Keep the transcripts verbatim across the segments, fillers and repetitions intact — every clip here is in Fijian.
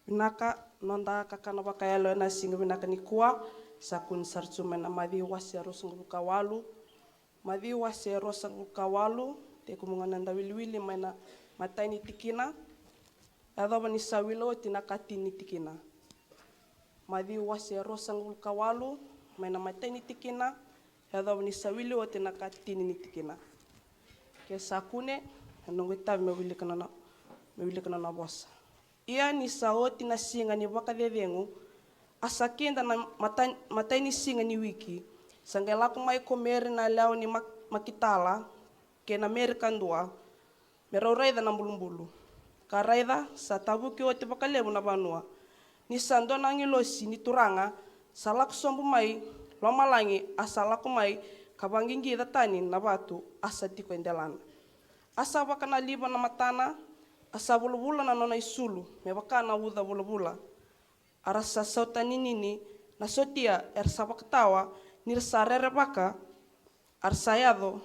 Vinaka, noda kakana vakayalo ena siga vinaka nikua. Sa kune sara tu mai na Maciu wase e ruasagavulu ka walu. Maciu wase e ruasagavulu ka walu, tekivu ga noda wiliwili mai na imatai ni tikina, yacova ni sa wili oti na ikatini ni tikina. Maciu wase e ruasagavulu ka walu, mai na imatai ni tikina, yacova ni sa wili oti na ikatini ni tikina. Ke sa kune, e noqu itavi meu wilika na, meu wilika na nona vosa. Ia ni sa oti na siga ni vakacecegu, a sa kida na mata-, imatai ni siga ni wiki, sa qai lako mai ko Meri na yalewa ni Mak-, Makitala, kei na Meri kadua, me rau raica na bulubulu. Ka raica, sa tavuki oti vakalevu na vanua. Ni sa dua na agilosi ni Turaga sa lako sobu mai lomalagi, a sa lako mai ka vaqiqica tani na vatu a sa tiko e delana. A sa vakanaliva na matana, a sa vulavula na nona isulu me vaka na uca vulavula. A ra sa sautaninini na sotia era sa vakatawa, ni ra sa rerevaka, a ra sa yaco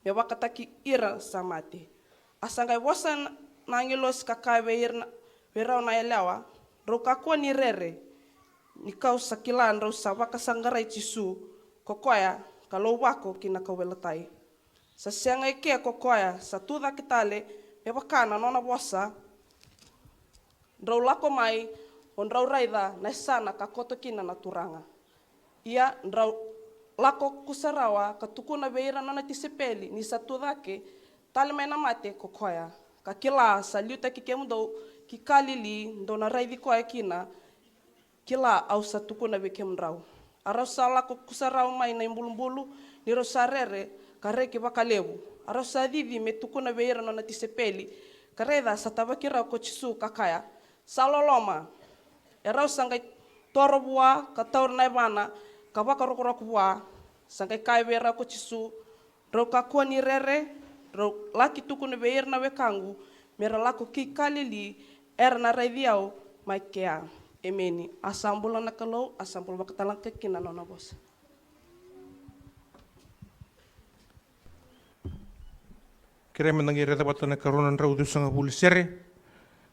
me vakataki ira sa mate. A sa qai vosa na, na agilosi ka kaya vei ira na, vei rau na yalewa, drau kakua ni rere, ni kau sa kila drau sa vakasaqarai Jisu, ko koya ka lauvako ki na kauveilatai. Sa sega e ke ko koya, sa tu cake tale me vaka na nona vosa, drau lako mai, o drau raica na yasana ka koto kina na Turaga. Ia drau lako kusarawa ka tukuna vei ira na nona tisaipeli ni sa tu cake tale mai na mate ko koya. Ka kila sa liutaki kemudou ki Kalili, dou na raici koya kina, kila au sa tukuna vei kemudrau. A rau sa lako kusarawa mai na ibulubulu, ni rau sa rere ka reki vakalevu. A rau sa cici me tukuna vei ira na nona tisaipeli, ka raica sa tavaki rau ko Jisu ka kaya, sa loloma. E rau sa qai toro vua ka taura na yavana ka vakarokoroko vua. Sa qai kaya vei rau ko Jisu, drau kakua ni rere, drau laki tukuna vei ira na wekaqu me ra lako ki Kalili, era na raici au mai kea. Emeni. A sa bula na Kalou, a sa bula vakatalaka kina na nona vosa. Kerei meda qai raica vata na karua na drau ciwasagavulu sere.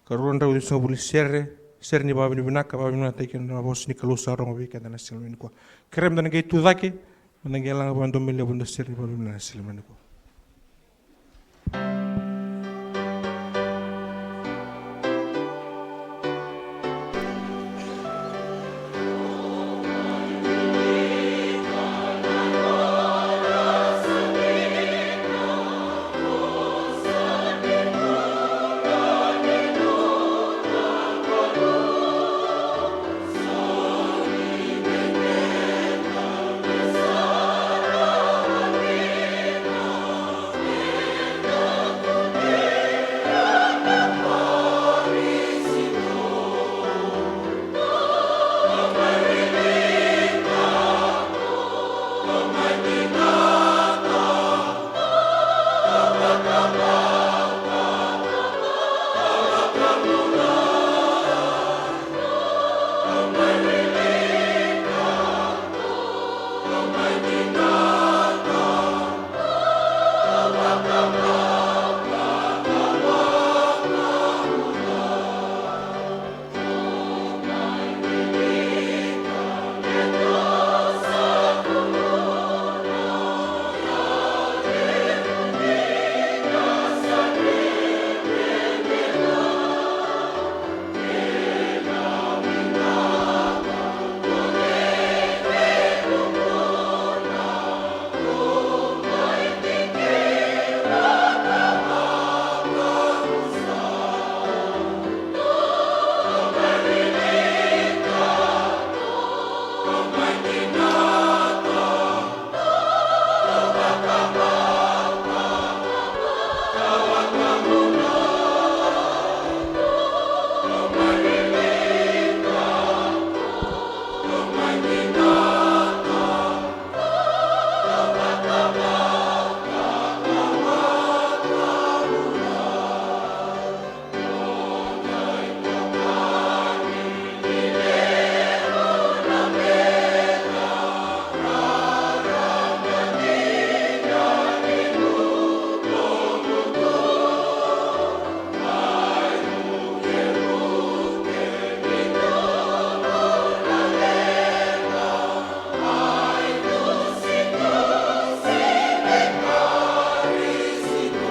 Karua na drau ciwasagavulu sere. Sere ni vakavinavinaka, vakavinavinakataki na vosa ni Kalou sa rogo vei keda na siga nikua. Kerei meda qai tu cake, meda qai laga vakadomoilevu na sere ni vakavinavinaka na siga nikua.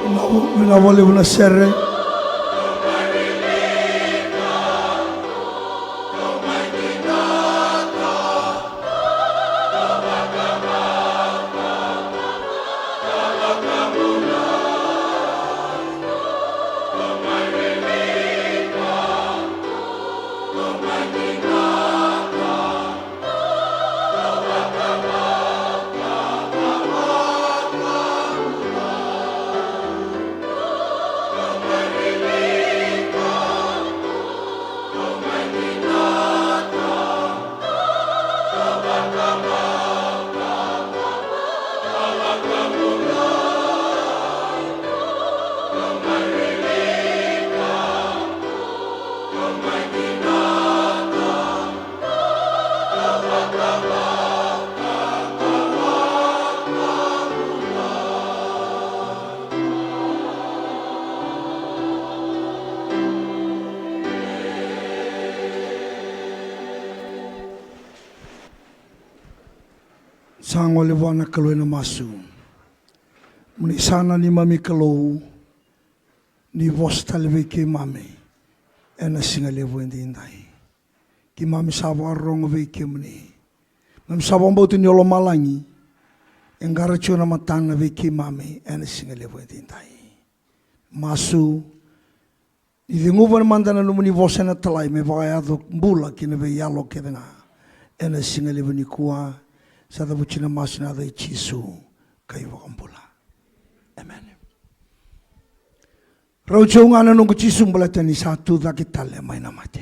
Vinaka vakalevu na sere. Sa gole vua na Kalou ena masu. Mo ni sa na neimami Kalou, ni vosa tale vei keimami ena siga levu edaidai. Keimami sa vakarorogo vei kemuni. Keimami sa vakabauta ni o lomalagi e qara tiko na matana vei keimami ena siga levu edaidai. Masu, ni ceguva mada na nomuni vosa ena talai me vakayaco bula ki na veiyalo kece ga ena siga levu nikua. Sa cavuti na masu ena yaca i Jisu ka iVakabula. Emeni. Rauti au ga na noqu Jisu baleta ni sa tu cake tale mai na mate.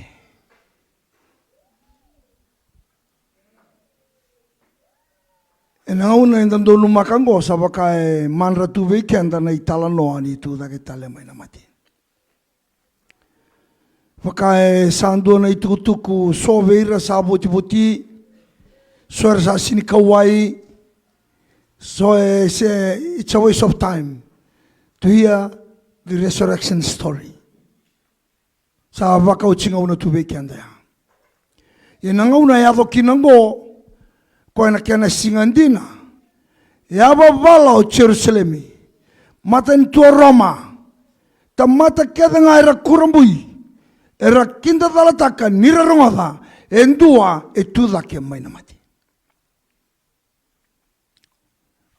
Ena gauna eda donumaka oqo sa vaka e madra tu vei keda na italanoa ni tu cake tale mai na mate. Vaka e sa dua na itukutuku, so vei ira sa votivoti, so era sa sega ni kauwai, so e se, it's a waste of time to hear the resurrection story. Sa vakaoti gauna tu vei keda ya. Ia na gauna e yaco kina oqo, koya na kena siga dina. E a vavala o Jerusalemi, matanitu o Roma, tamata kece ga era kurabui, era kidacalataka ni ra rogoca e dua e tu cake mai na mate.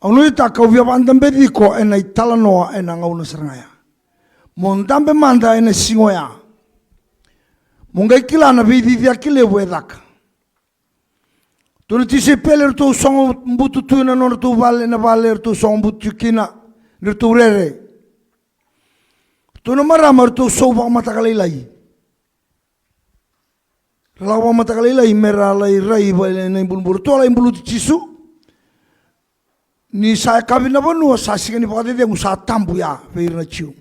Au nuitaka au via vakadabeci iko ena italanoa ena gauna sara ga ya. Mo dabe mada ena siga oya. Mo qai kila na veiciciyaki levu e caka. Ratou na tisaipeli eratou sogo butu tu ena nodratou vale, na vale eratou sogo butu tu kina, ni ratou rere. Ratou na marama eratou sau vakamataka lailai. Ra lako vakamataka lailai me ra lai rai vale na ibulubulu. Ratou a lai buluti Jisu. Ni sa yakavi na vanua, sa siga ni vakacecegu, sa tabu ya vei ira na Jiu.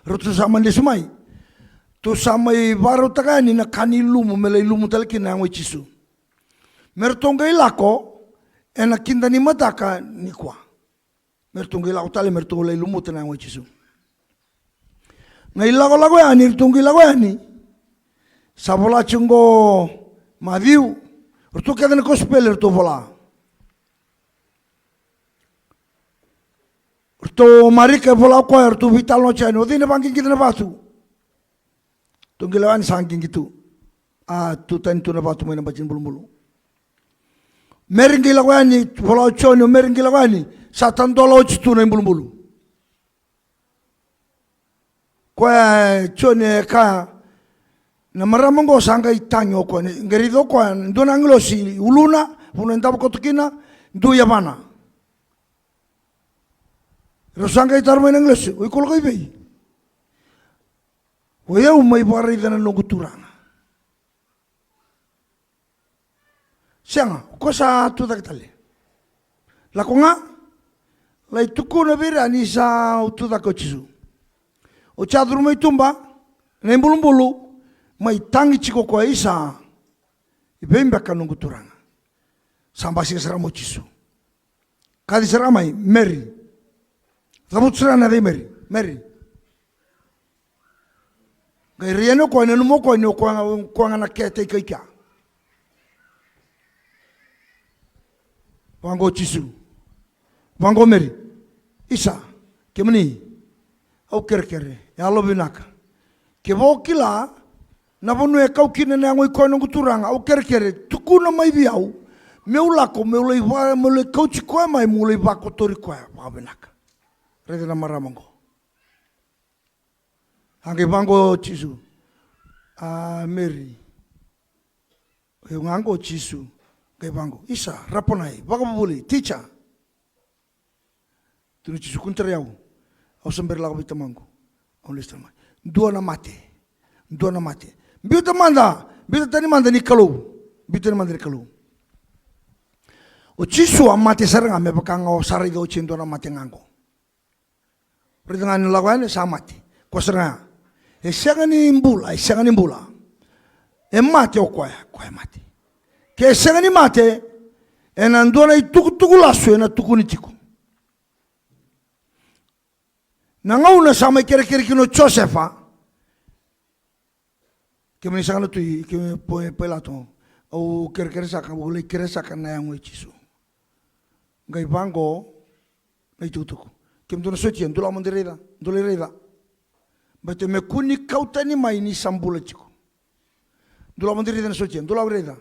Ratou sa mai lesu mai. Ratou sa mai vakarautaka yani na ka ni lumu me lai lumu tale kina na yago i Jisu. Me ratou qai lako ena kida ni mataka nikua. Me ratou qai lako tale, me ratou lai lumuta na yago i Jisu. Na ilakolako yani, ratou qai lako yani. Sa vola tiko qo Maciu, ratou kece na kosipeli ratou vola. Ratou Marika e vola o koya, ratou veitalanoa tiko yani, o cei na vaqiqita na vatu? Ratou qai lako yani, sa qiqi tu. A tu tani tu na vatu mai na bati ni bulubulu. Meri qai lako yani, vola o Joni, o Meri qai lako yani, sa tadola oti tu na ibulubulu. Koya e Joni e kaya, na marama oqo sa qai tagi o koya, qai raica o koya, dua na agilosi uluna, vanua e davo koto kina, dua i yavana. Rau sa qai taro mai na agilosi, o iko lako i vei? O yau mai vakaraica na noqu Turaga. Sega, o koya sa tu cake tale. Lako ga, lai tukuna vei ira ni sa tu cake o Jisu. Oti a curu mai tuba na ibulubulu, mai tagi tiko o koya, isa, i vei beka noqu Turaga? Sa basika sara mai o Jisu. Kaci sara mai, Meri. Cavuta sara na yaca i Meri. Meri. Qai rai yani o koya, nanuma o koya ni o koya ga, o koya ga na caretaker i kea. Vaqo o Jisu. Vaqo o Meri. Isa, kemuni. Au kerekere, yalo vinaka. Kevaka o kila na vanua e kau kina na yago i koya noqu Turaga, au kerekere, tukuna mai vei au, meu lako, meu lai va, meu lai kauti koya mai, meu lai vakotori koya vakavinaka. Raica na marama oqo. A qai vaqo o Jisu. A Meri. O yau ga qo o Jisu. Qai vaqo. Isa, Raponai, vakavuvuli, teacher. Tukuna o Jisu, kua ni tarai au. Au sa bera lako vei Tamaqu. Au lesu tale mai. Dua na mate. Dua na mate. Biuta mada. Biuta tani mada ni Kalou. Biuta tani mada ni Kalou. O Jisu a mate sara ga me vaka ga o sa raica oti e dua na mate ga qo. Raica ga ni lako yani sa mate. Koya sara ga. E sega ni bula, e sega ni bula. E mate o koya, koya e mate. Ke sega ni mate, ena dua na itukutuku lasu ena tukuni tiko. Na gauna sa mai kerekere kina o Josefa, kemuni saka na tui, kemuni Pai-, Pailato, au kerekere saka, au lai kerea saka na yago i Jisu. Qai vaqo na itukutuku. Kemudou na sotia, dou lako mada raica, dou lai raica. Baleta me kua ni kau tani mai ni sa bula tiko. Dou lako mada raica na sotia, dou lako raica.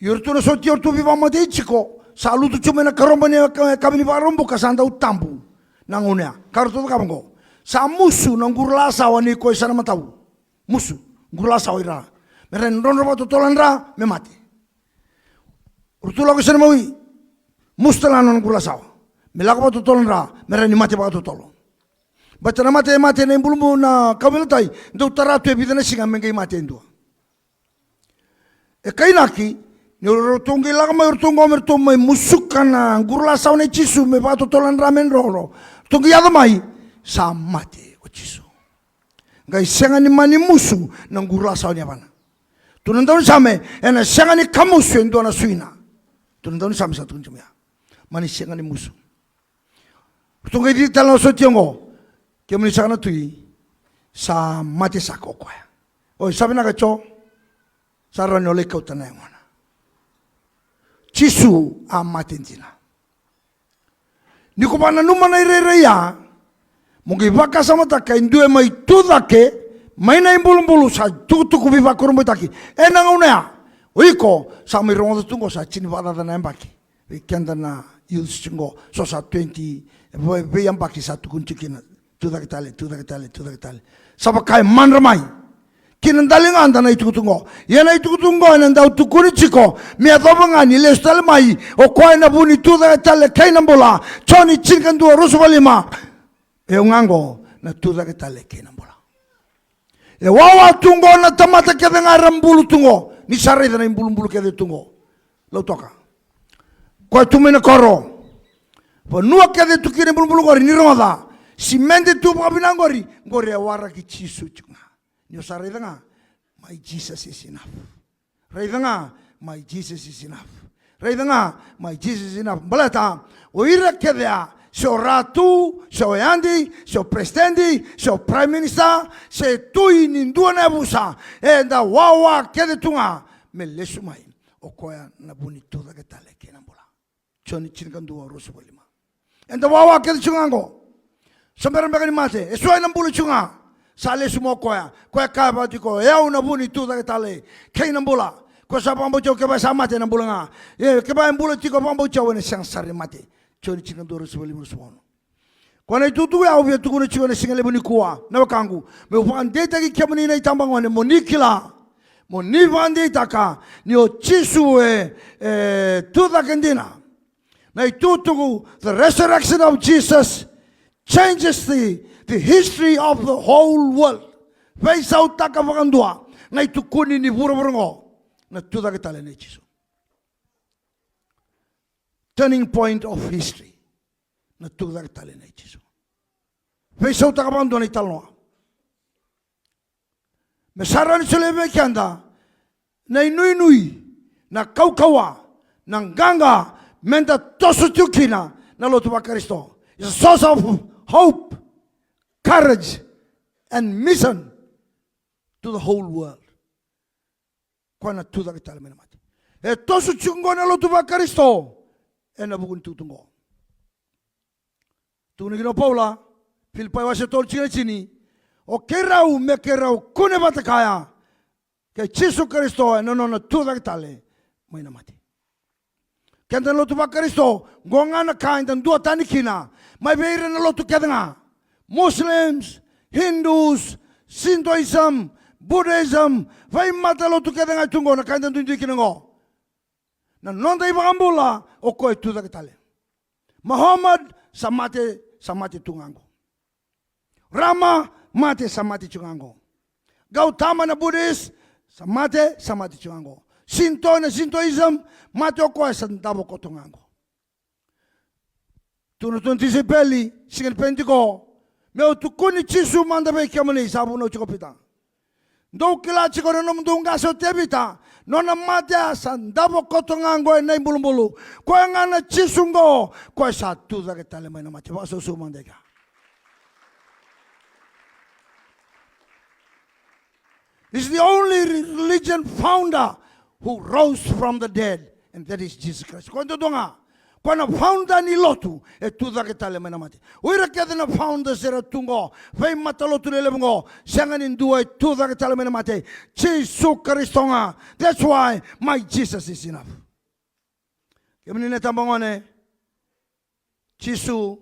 Io, ratou na sotia, ratou veivakamatei tiko, sa lutu tu mai na karoba ni ka-, kavi ni Vakaraubuka sa dau tabu. Na gauna ya. Ka ratou cakava qo. Sa musu na qurulasawa ni koya sa na matau. Musu. Qurulasawa i ra. Me ra ni drodro vakatotolo na dra, me mate. Ratou lako i sa na mawi. Musu tale na nona qurulasawa. Me lako vakatotolo na dra, me ra ni mate vakatotolo. Baleta na mate, mate na ibulubulu na kauveilatai, dau tara tu e vica na siga me qai mate e dua. E kainaki, ni ratou qai lako mai, ratou qo me ratou mai musuka na qurulasawa nei Jisu, me vakatotolo na dra me drodro. Ratou qai yaco mai, sa mate o Jisu. Qai sega ni mani musu na qurulasawa ni yavana. Tukuna na daunisame, ena sega ni kamusu e dua na suina. Tukuna na daunisame sa tukuni tu mai ya. Mani sega ni musu. Ratou qai cici tale na sotia oqo. Kemuni saka na tui, sa mate saka o koya. Oi, sa vinaka Jo. Sa rawa ni o lai kauta na yagona. Jisu a mate dina. Ni ko vakananuma na irairai ya, mo qai vakasamataka e dua e mai tu cake mai na ibulubulu, sa tukutuku veivakurabuitaki. Ena gauna ya, o iko sa mai rogoca tu qo sa tini vakacaca na yabaki. Vei keda na youths tiko qo, so sa twenty, e vei, veiyabaki sa tukuni tiko kina, tu cake tale, tu cake tale, tu cake tale. Sa vaka e madra mai. Kina daligada na itukutuku qo. Ia na itukutuku qo ena dau tukuni tiko me yacova ga ni lesu tale mai o koya na vu ni tu cake tale kei na bula. Joni tinikadua, ruasagavulu ka lima. E au ga qo na tu cake tale kei na bula. E wawa tu qo na tamata kece ga era bulu tu qo. Ni sa raica na ibulubulu kece tu qo. Lautoka. Koya tu mai na koro. Vanua kece tu kina ibulubulu qori ni rogoca. Simede tu vakavinaka qori. Qori e waraki Jisu tiko ga. Ni o sa raica ga. My Jesus is enough. Raica ga, my Jesus is enough. Raica ga, my Jesus is enough. Baleta, o ira kece ya, se o ratu, se o yadi, se o president, se o prime minister, se tui ni dua na yavusa, eda wawa kece tu ga me lesu mai o koya na vu ni tu cake tale kei na bula. Joni tinikadua, ruasagavulu ka lima. Eda wawa kece tiko ga qo. Sa bera beka ni mate. E suai na bula tiko ga. Sa lesu mai o koya. Koya kaya vata tiko, e au na vu ni tu cake tale kei na bula. Koya sa vakabauti au, kevaka sa mate ena bula ga. Ia kevaka e bula tiko, vakabauti au, ena sega sara ni mate. Joni tinikadua, ruasagavulu ka lima, ruasagavulu ka ono. Koya na itukutuku ya au via tukuna tiko ena siga levu nikua, na wekaqu, meu vakadeitaki kemuni na itabagone mo ni kila, mo ni vakadeitaka ni o Jisu e, e tu cake dina. Na itukutuku, the resurrection of Jesus changes the, the history of the whole world. Veisautaka vakadua na itukuni ni vuravura oqo, na tu cake tale nei Jisu. Turning point of history. Na tu cake tale nei Jisu. Veisautaka vakadua na italanoa. Me sa rawa ni solia vei keda na inuinui, na kaukauwa, na qaqa, meda toso tiko kina na lotu vaKarisito. It's a source of hope, courage, and mission to the whole world. Koya na tu cake tale mai na mate. E toso tiko qo na lotu vaKarisito ena vuku ni tukutuku qo. Tukuna kina o Paula, Filipai wase tolu, tikina tini, o keirau me keirau kune vata kaya kei Jisu Karisito ena nona tucake tale mai na mate. Keda na lotu vaKarisito, qo ga na ka eda duatani kina mai vei ira na lotu kece ga. Muslims, Hindus, Shintoism, Buddhism, veimatalotu kece ga e tu qo, na ka eda duidui kina qo. Na noda iVakabula, o koya e tucake tale. Muhammad, sa mate, sa mate tu ga qo. Rama, mate, sa mate tu ga qo. Gautama na Buddhist, sa mate, sa mate tu ga qo. Shinto na Shintoism, mate o koya, sa davo koto ga qo. Tukuna tu na tisaipeli, siga ni Penitiko, meu tukuni Jisu mada vei kemuni, sa vunau tiko o Pita. Dou kila tiko na nomudou qase o Tevita, nona mate a sa davo koto ga qo ena ibulubulu. Koya ga na Jisu qo, koya sa tucake tale mai na mate. Vakasausau mada ika. Is the only re-, religion founder who rose from the dead, and that is Jesus Christ. Koya duadua ga. Koya na founder ni lotu e tucake tale mai na mate. O ira kece na founders era tu qo, veimatalotu lelevu qo, sega ni dua e tucake tale mai na mate. Jisu Karisito ga. That's why my Jesus is enough. Kemuni na itabagone, Jisu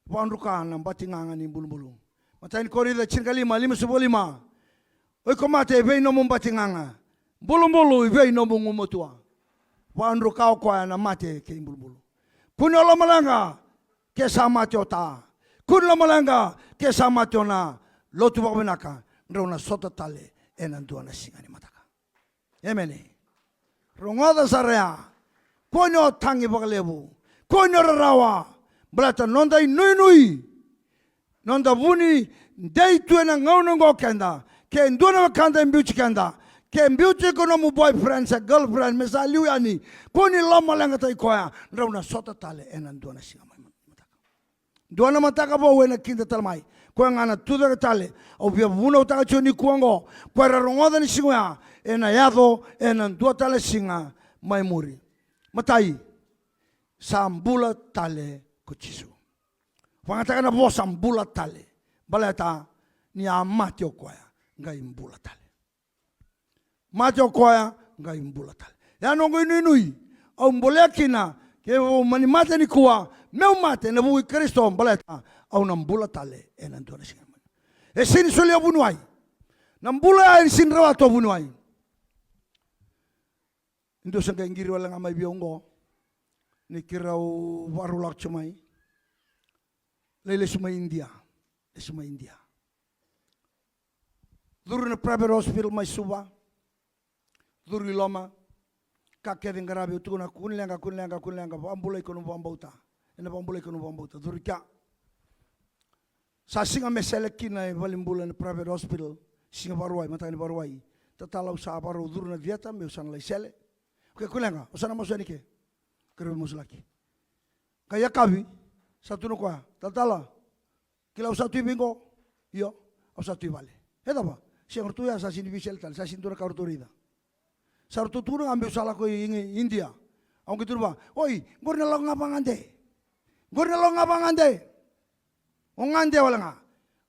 vakadruka na batigaga ni bulubulu. Matai ni Korinica tinikalima, limasagavulu ka lima. O iko mate, i vei nomu batigaga? Bulubulu, i vei nomu gumatua? Vakadruka o koya na mate kei bulubulu. Kua ni o lomaleqa ke sa mate o ta. Kua ni lomaleqa ke sa mate o na. Lotu vakavinaka, drau na sota tale ena dua na siga ni mataka. Emeni. Rogoca sara ya. Kua ni o tagi vakalevu. Kua ni o rarawa. Baleta noda inuinui, noda vu ni dei tu ena gauna oqo keda. Ke dua na wekada e biuti keda, ke biuti iko nomu boyfriend se girlfriend me sa liu yani, kua ni lomaleqataki koya. Drau na sota tale ena dua na siga mai mataka. Dua na mataka vou ena kida tale mai. Koya ga na tucake tale. Au via vunautaka tiko nikua oqo, koya era rogoca ni siga oya, ena yaco ena dua tale siga mai muri. Matai, sa bula tale ko Jisu. Vakayagataka na vosa bula tale. Baleta ni a mate o koya, qai bula tale. Mate o koya, qai bula tale. Ya noqu inuinui au bolea kina, kevaka au mani mate nikua, meu mate ena vuku i Karisito, baleta au na bula tale ena dua na siga mai. E sega ni solia vuniwai. Na bula ya e sega ni rawata o vuniwai. Dua sa qai qiri wale ga mai vei au oqo, ni keirau vakarau lako tiko mai. Lai lesu mai Idia. Lesu mai Idia. Curu na private hospital mai Suva. Curu i loma. Ka kece e qaravi au, tukuna, kua ni leqa, kua ni leqa, kua ni leqa, vakabulai iko nomu vakabauta. Ena vakabulai iko nomu vakabauta. Curu i kea. Sa siga me sele kina e valenibula ena private hospital. Siga Vakarauwai, mataka ni Vakarauwai. Talatala, au sa vakarau curu na theatre, meu sa na lai sele. Okei, kua ni leqa, o sa na masu yani ke. Keirau masulaki. Qai yakavi, sa tukuna o koya, talatala, kila au sa tu i vei qo? Io, au sa tu i vale. E cava? Sega, ratou ya sa sega ni veisele tale, sa sega ni dua na ka ratou raica. Sa ratou tukuna ga meu sa lako i, i Idia. Au qai tukuna vua, oi, qori na lako ga vakagade. Qori na lako ga vakagade. O gade wale ga.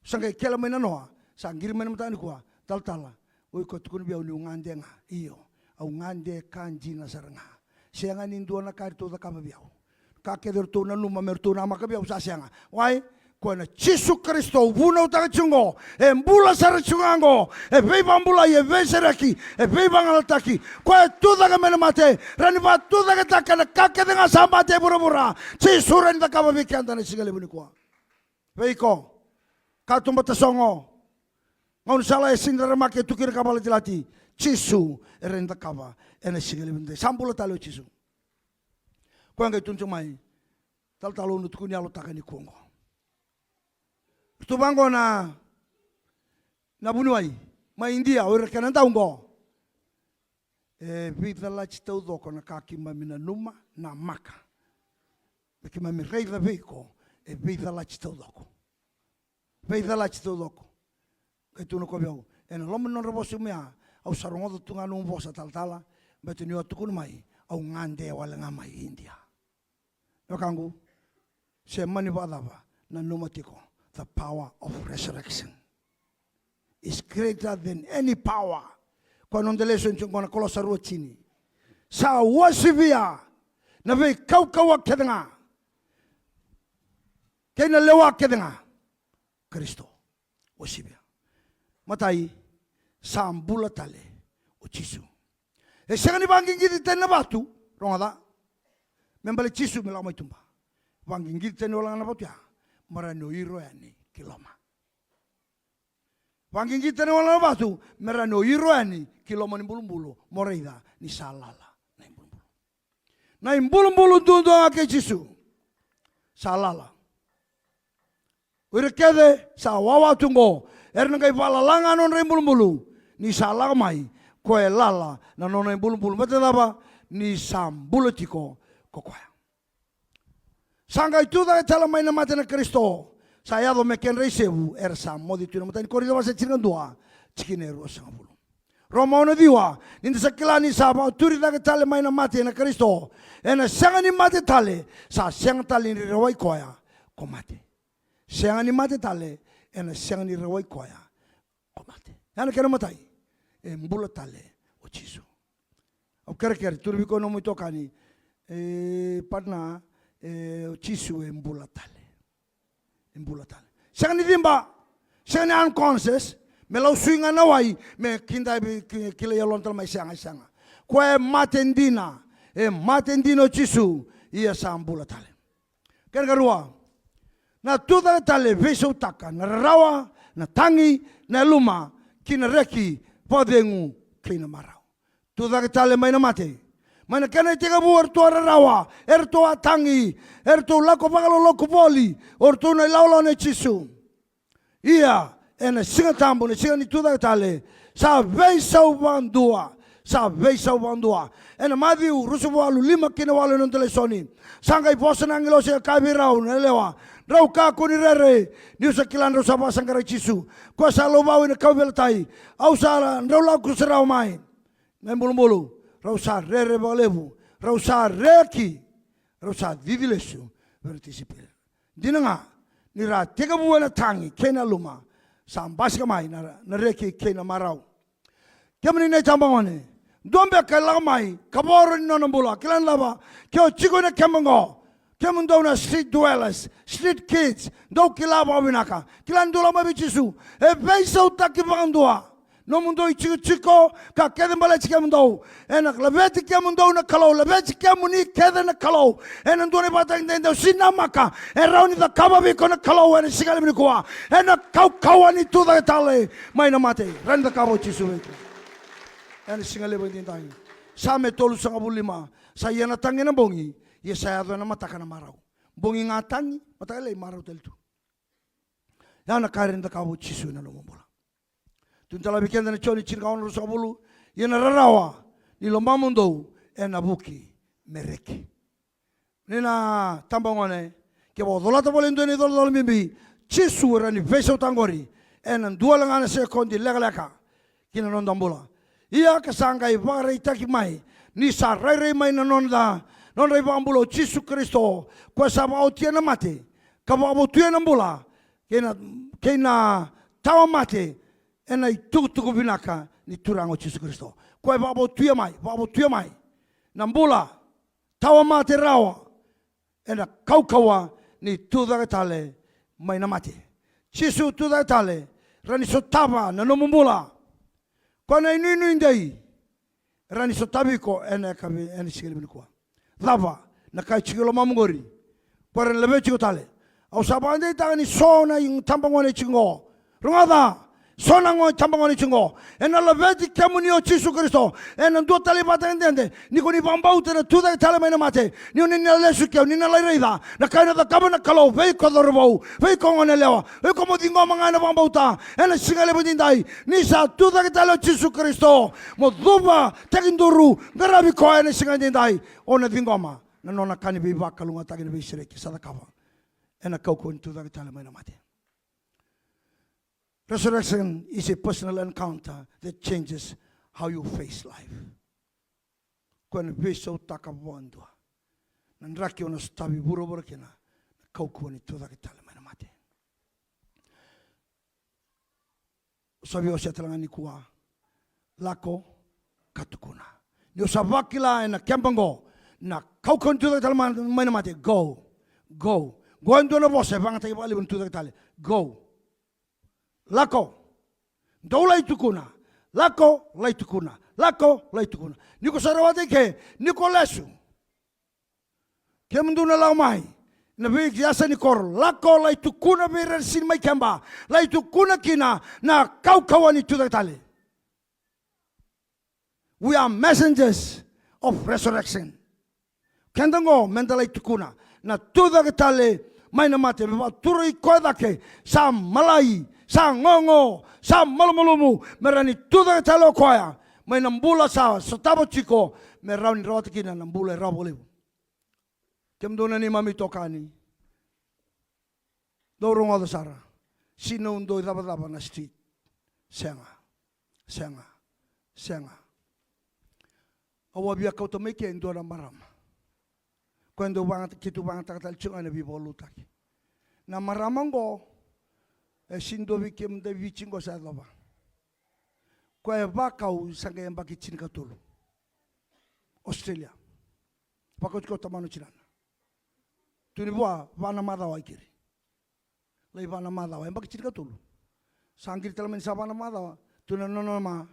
Sa qai kele mai na noa, sa qiri mai na mataka nikua, talatala, o iko tukuna vei au niu gade ga. Io, au gade ka dina sara ga. Sega ni dua na ka eratou cakava vei au. Ka kece eratou nanuma me ratou namaka vei au sa sega. Wai? Koya na Jisu Karisito au vunautaka tiko oqo, e bula sara tiko ga oqo, e veivakabulai, e veisereki, e veivagalataki. Koya e tucake mai na mate, rawa ni vakatucaketaka na ka kece ga sa mate e vuravura. Jisu rawa ni cakava vei keda na siga levu nikua. Vei iko, katuba, tasogo, gaunisala e sega ni raramaki, e tu kina ka vakalatilati. Jisu e rawa ni cakava ena siga levu nikua. Sa bula tale o Jisu. Koya qai tukuna tiko mai, talatala, au na tukuni yalotaka nikua oqo. Ratou vaqo na, na vuniwai mai Idia, o ira kena dau oqo. E veicalati taucoko na ka keimami nanuma, namaka, me keimami raica vei iko, e veicalati taucoko. Veicalati taucoko. Qai tukuna o koya vei au, ena loma ni nodra vosa mai ya, au sa rogoca tu ga nomu vosa, talatala, baleta niu a tukuna mai, au gade wale ga mai Idia. Na wekaqu, se mani vakacava, Nanuma tiko, the power of resurrection is greater than any power. Ko noda lesoni tiko na Kolosa rua tini. Sa uasivia na veikaukaua kece ga kei na lewa kece ga Karisito. Uasivia. Matai, sa bula tale o Jisu. E sega ni vaqiqiti tani na vatu, rogoca. Me bale Jisu me lako mai tuba. Vaqiqiti tani wale ga na vatu ya. Me rawa ni o iro yani ki loma. Vaqiqiti tani wale ga na vatu, me rawa ni o iro yani ki loma ni bulubulu, mo raica ni sa lala na ibulubulu. Na ibulubulu duadua ga kei Jisu. Sa lala. O ira kece sa wawa tu qo, era na qai vakalala ga na nodra ibulubulu, ni sa lako mai, koya e lala na nona ibulubulu. Baleta na cava? Ni sa bula tiko ko koya. Sa qai tucake tale mai na mate na Karisito, sa yaco me kedra isevu era sa moce tu. Na imatai ni Korinica wase tinikadua, tikina e ruasagavulu. Roma ono ciwa, ni da sa kila ni sa vakaturi cake tale mai na mate na Karisito, ena sega ni mate tale, sa sega tale ni rawai koya ko mate. Sega ni mate tale, ena sega ni rawai koya ko mate. Ya na kena imatai, e bula tale o Jisu. Au kerekere, tukuna vei koya nomu itokani, e, partner, e, o Jisu e bula tale. E bula tale. Sega ni ciba, sega ni unconscious, me lau sui ga na wai, me kidai, ki-, kilai yalona tale mai, sega, sega. Koya e mate dina, e mate dina o Jisu, ia sa bula tale. Kena ikarua, na tucake tale e veisautaka na rarawa, na tagi, na yaluma, ki na reki, vakacegu, kei na marau. Tucake tale mai na mate. Mai na kena itekivu eratou a rarawa, eratou a tagi, eratou lako vakaloloku voli, o ratou na ilawalawa nei Jisu. Ia, ena Siga Tabu, na siga ni tucake tale, sa veisau vakadua, sa veisau vakadua. Ena Maciu ruasagavulu ka walu, lima kei na walu ena noda lesoni. Sa qai vosa na agilosi ka kaya vei rau na yalewa, drau kakua ni rere, niu sa kila drau sa vakasaqarai Jisu, koya sa lauvau ena kauveilatai. Au sa, drau lako sara mai na ibulubulu, rau sa rere vakalevu, rau sa reki, rau sa cici lesu vei ira na tisaipeli. Dina ga, ni ra tekivu ena tagi kei na yaluma, sa basika mai na, na reki kei na marau. Kemuni na itabagone, dua beka e lako mai ka voro ni nona bula, kila na cava, ke o tiko ena keba qo, kemudou na street dwellers, street kids, dou kila vakavinaka. Kila ni dou lako mai vei Jisu, e veisautaki vakadua nomudou itikotiko, ka kece baleti kemudou. Ena laveti kemudou na Kalou, laveti kemuni kece na Kalou. Ena dua na ivakatagedegede au sega ni namaka e rawa ni cakava vei iko na Kalou ena siga levu nikua. Ena kaukauwa ni tucake tale mai na mate. Rawa ni cakava o Jisu vei iko ena siga levu edaidai. Same tolusagavulu lima. Sa ia na tagi ena bogi, ia sa yaco ena mataka na marau. Bogi ga tagi, mataka lailai marau tale tu. Ya na ka e rawa ni cakava o Jisu ena nomu bula. Tukuna tale vei keda na Joni tinikaono ruasagavulu, ia na rarawa ni lomamudou ena vuki me reki. Ni na tabagone, kevaka o colata voli e dua na icolacola bibi, Jisu e rawa ni veisautaka qori ena dua wale ga na sekodi lekaleka ki na noda bula. Ia ka sa qai vakaraitaki mai ni sa rairai mai na noda, nodra iVakabula o Jisu Karisito, koya sa vakaotia na mate ka vakavotuya na bula, kei na, kei na tawa mate ena itukutuku vinaka ni Turaga o Jisu Karisito. Koya e vakavotuya mai, vakavotuya mai na bula, tawa mate rawa, ena kaukauwa ni tucake tale mai na mate. Jisu tucake tale, rawa ni sotava na nomu bula. Koya na inuinui dei, rawa ni sotavi iko ena yakavi, ena siga levu nikua. Cava na ka e tiko e lomamu qori? Koya rawa ni laveti iko tale. Au sa vakadeitaka ni so na itabagone e tiko qo. Rogoca, so na gone, itabagone e tiko qo. Ena laveti kemuni o Jisu Karisito ena dua tale ivakatagedegede. Ni ko ni vakabauta ena tucake tale mai na mate, ni o ni na lesu ke o ni na lai raica na ka ena cakava na Kalou vei iko cauravou, vei iko goneyalewa, vei iko mo ciqoma ga ena vakabauta ena siga levu edaidai. Ni sa tucake tale o Jisu Karisito, mo cuva, tekiduru, qaravi koya ena siga edaidai, o na ciqoma na nona ka ni veivakalougatataki, na veisereki sa cakava ena kaukauwa ni tucake tale mai na mate. Resurrection is a personal encounter that changes how you face life. Koya na veisautaka vakadua na draki o na sotavi vuravura kina, na kaukauwa ni tucake tale mai na mate. Sa via wasea tale ga nikua. Lako ka tukuna. Ni o sa vakila ena keba oqo na kaukauwa ni tucake tale mai na mate, go. Go. Qo e dua na vosa e vakayagataki vakalevu na tucake tale. Go. Lako. Dou lai tukuna. Lako, lai tukuna. Lako, lai tukuna. Ni ko sa rawata i ke, ni ko lesu. Kemudou na lako mai na veiyasa ni koro, lako lai tukuna vei ira na sega ni mai keba, lai tukuna kina na kaukauwa ni tucake tale. We are messengers of resurrection. Keda oqo meda lai tukuna na tucake tale mai na mate, me vakatura i koya cake sa malai, sa gogo, sa malumalumu, me rawa ni tucake tale o koya mai na bula sa sotava tiko, me rawa ni rawata kina na bula e rawa vakalevu. Kemudou na neimami itokani, dou rogoca sara. Sega ni dou icavacava na street. Sega. Sega. Sega. Au a via kauta mai ke e dua na marama. Koya dau vagata, keitou vagataka tale tiko ga na veivakalotutaki. Na marama oqo, e sega ni dua vei kemudou e Viti oqo sa yacova. Koya e vakau sa qai yabaki tinikatolu. Australia. Vakau tiko tamana o tinana. Tu ni vua, va na macawa i keri. Lai va na macawa, yabaki tinikatolu. Sa qiri tale mai ni sa va na macawa, tu na nona ma,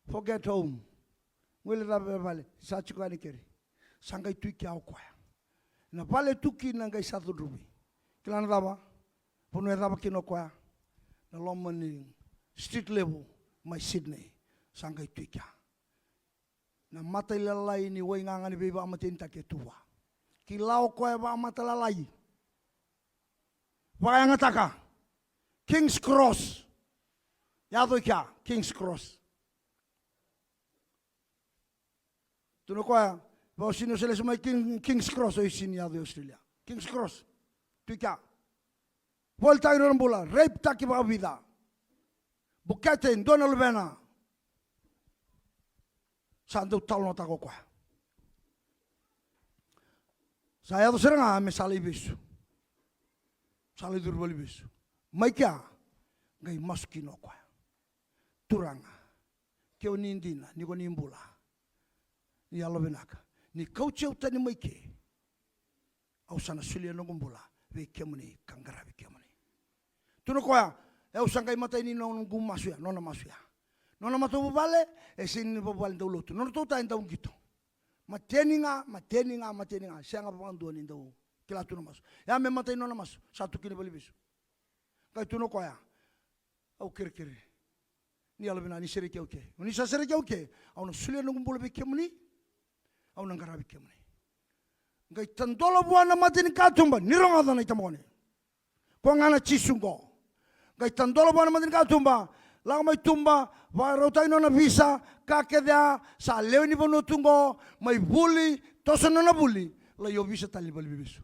forget home. Guilecava e vale, sa tiko yani keri. Sa qai tu i kea o koya. Na vale tu kina qai sa cudruvi. Kila na cava? Vanua e cava kina o koya? Na loma ni street levu mai Sydney. Sa qai tu i kea. Na matailalai ni waigaga ni veivakamatenitaki e tu vua. Kila o koya e vakamatalalai. Vakayagataka. King's Cross. Yaco i kea, King's Cross. Tu na koya, vaka o sega ni o sa lesu mai King, King's Cross, o sega ni yaco i Australia. King's Cross. Tu i kea. Volitaki nona bula, rape-taki vakavica. Bukete e dua na luvena. Sa dau talanoataka o koya. Sa yaco sara ga me sa lai vesu. Sa lai curu vale ni vesu. Mai kea, qai masu kina o koya. Turaga, ke o ni dina, ni ko ni bula, ni yalovinaka, ni kauti au tani mai ke. Au sa na solia noqu bula vei kemuni ka qaravi kemuni. Tu na koya, e, au sa qai matai ni noqu masu ya, nona masu ya. Nona matavuvale, e sega ni vuvale dau lotu. Nodratou ta e dau qito. Mateni ga, mateni ga, mateni ga. Sega vakadua ni dau kila tu na masu. Ya me matai nona masu, sa tu kina vale ni vesu. Qai tu na koya, au kerekere. Ni yalovinaka, ni sereki au ke. Ni sa sereki au ke, au na solia noqu bula vei kemuni. Au na qaravi kemuni. Qai tadola vua na matanikatuba, ni rogoca na itabagone. Koya ga na Jisu qo. Qai tadola vua na matanikatuba, lako mai tuba, vakarautaki nona visa, ka kece ya, sa lewe ni vanua tu qo, mai vuli, toso nona vuli, lai ovisa tale ni vale ni veivesu.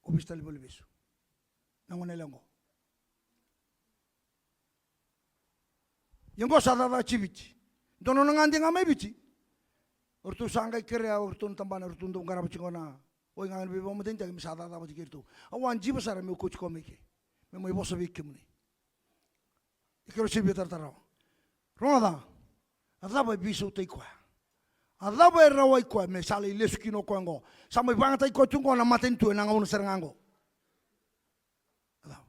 Ovisa tale ni vale ni veivesu. Na gone yalewa qo. Ia qo sa cakacaka tiko i Viti. Dua na nona gade ga mai Viti. O ratou sa qai kerea, o ratou na tabana, o ratou dau qarava tiko na waigaga ni veivakamatenitaki me sa cakacaka vata kei iratou. Au a jiva sara meu kauti koya mai ke. Me mai vosa vei kemuni. Ia keirau sega ni via taratara rawa. Rogoca. A cava e veisautaki koya? A cava e rawai koya me sa lai lesu kina o koya oqo? Sa mai vagataki koya tu oqo na matanitu ena gauna sara ga oqo. A cava?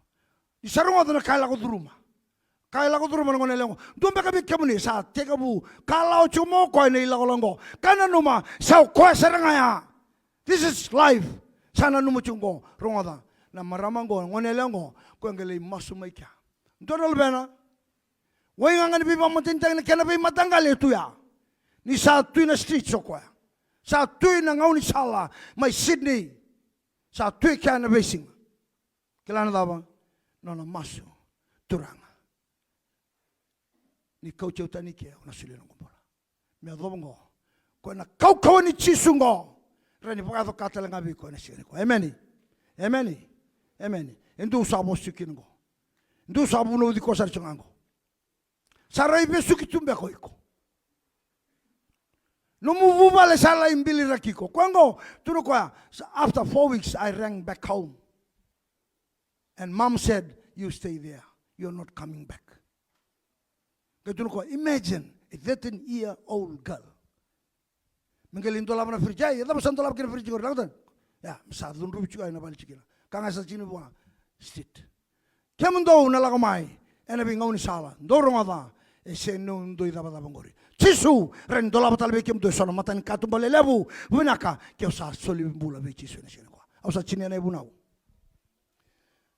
Ni sa rogoca na ka e lako curuma. Ka e lako curuma na gone yalewa oqo. Dua beka vei kemuni sa tekivu kalawa tiko mai o koya na ilakolako oqo. Ka nanuma sa o koya sara ga ya. This is life. Sa nanuma tiko oqo, rogoca. Na marama oqo, na gone yalewa oqo, koya qai lai masu mai kea. Dua na luvena. Waigaga ni veivakamatenitaki na kena veimataqali e tu ya. Ni sa tu ina streets o koya. Sa tu ina gaunisala mai Sydney. Sa tu i kea na veisiga. Kila na cava? Nona masu. Turaga, ni kauti au tani ke, au na solia noqu bula. Me yacova oqo, koya na kaukauwa ni Jisu oqo, rawa ni vakayaco ka tale ga vei koya na siga nikua. Emeni. Emeni. Emeni. E dua sa vosa tiko kina oqo. E dua sa vunauci koya sara tiko ga oqo. Sa rai vesuki tu beka o iko. Nomu vuvale sa lai biliraki iko. Koya oqo, tukuna o koya, after four weeks I rang back home. And mom said, "You stay there. You're not coming back." E tukuna o koya, imagine a thirteen year old girl. Me qai lai dolava na fridge, ai, e cava sa dolava kina na fridge qori, lako tani. Ia, me sa cudruvi tiko ena vale tiko kina. Ka ga sa tiko ni vua, street. Kemudou na lako mai ena veigaunisala, dou rogoca, e sega ni dou icavacava qori. Jisu, rawa ni dolava tale vei kemudou eso na matanikatuba lelevu vinaka, ke o sa soli bula vei Jisu ena siga nikua. Au sa tinia na ivunau.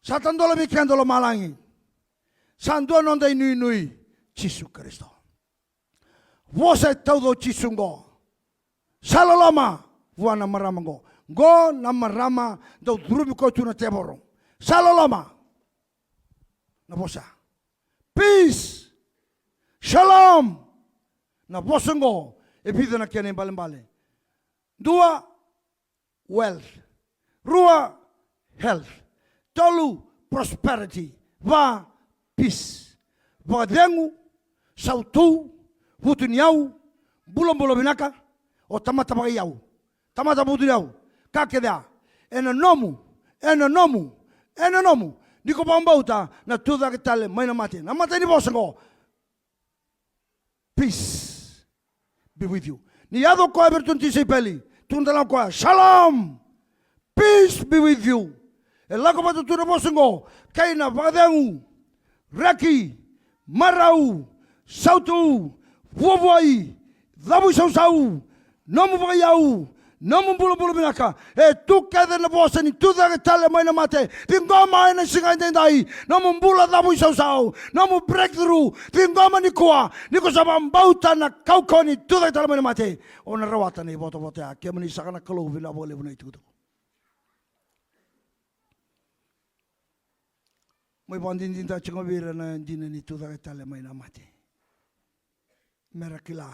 Sa tadola vei keda o lomalagi. Sa dua noda inuinui, Jisu Karisito. Vosa e tauca o Jisu qo. Sa loloma vua na marama qo. Qo na marama dau curumi koya tu na tevoro. Sa loloma. Na vosa. Peace. Shalom. Na vosa qo e vica na kena ibalebale. Dua, wealth. Rua, health. Tolu, prosperity. Va, peace. Vakacegu, sautu, vutuniyau, bulabula vinaka, o tamata vakaiyau, tamata vutuniyau, ka kece ya. Ena nomu, ena nomu, ena nomu. Ni ko vakabauta na tucake tale mai na mate. Na matai ni vosa qo. Peace be with you. Ni yaco o koya vei iratou na tisaipeli, tukuna tale ga o koya, shalom, peace be with you. E lako vata tu na vosa qo kei na vakacegu, reki, marau, sautu, vuavuai, cavuisausau, nomu vakaiyau, nomu bulabula vinaka. E tu kece na vosa ni tucake tale mai na mate. Ciqoma ena siga edaidai nomu bula cavuisausau, nomu breakthrough. Ciqoma nikua, ni ko sa vakabauta na kaukauwa ni tucake tale mai na mate, o na rawata na ivotavota ya. Kemuni saka na Kalou, vinaka vakalevu na itukutuku. Mo ivakadinadinataka tiko vei ira na dina ni tucake tale mai na mate. Mera kila,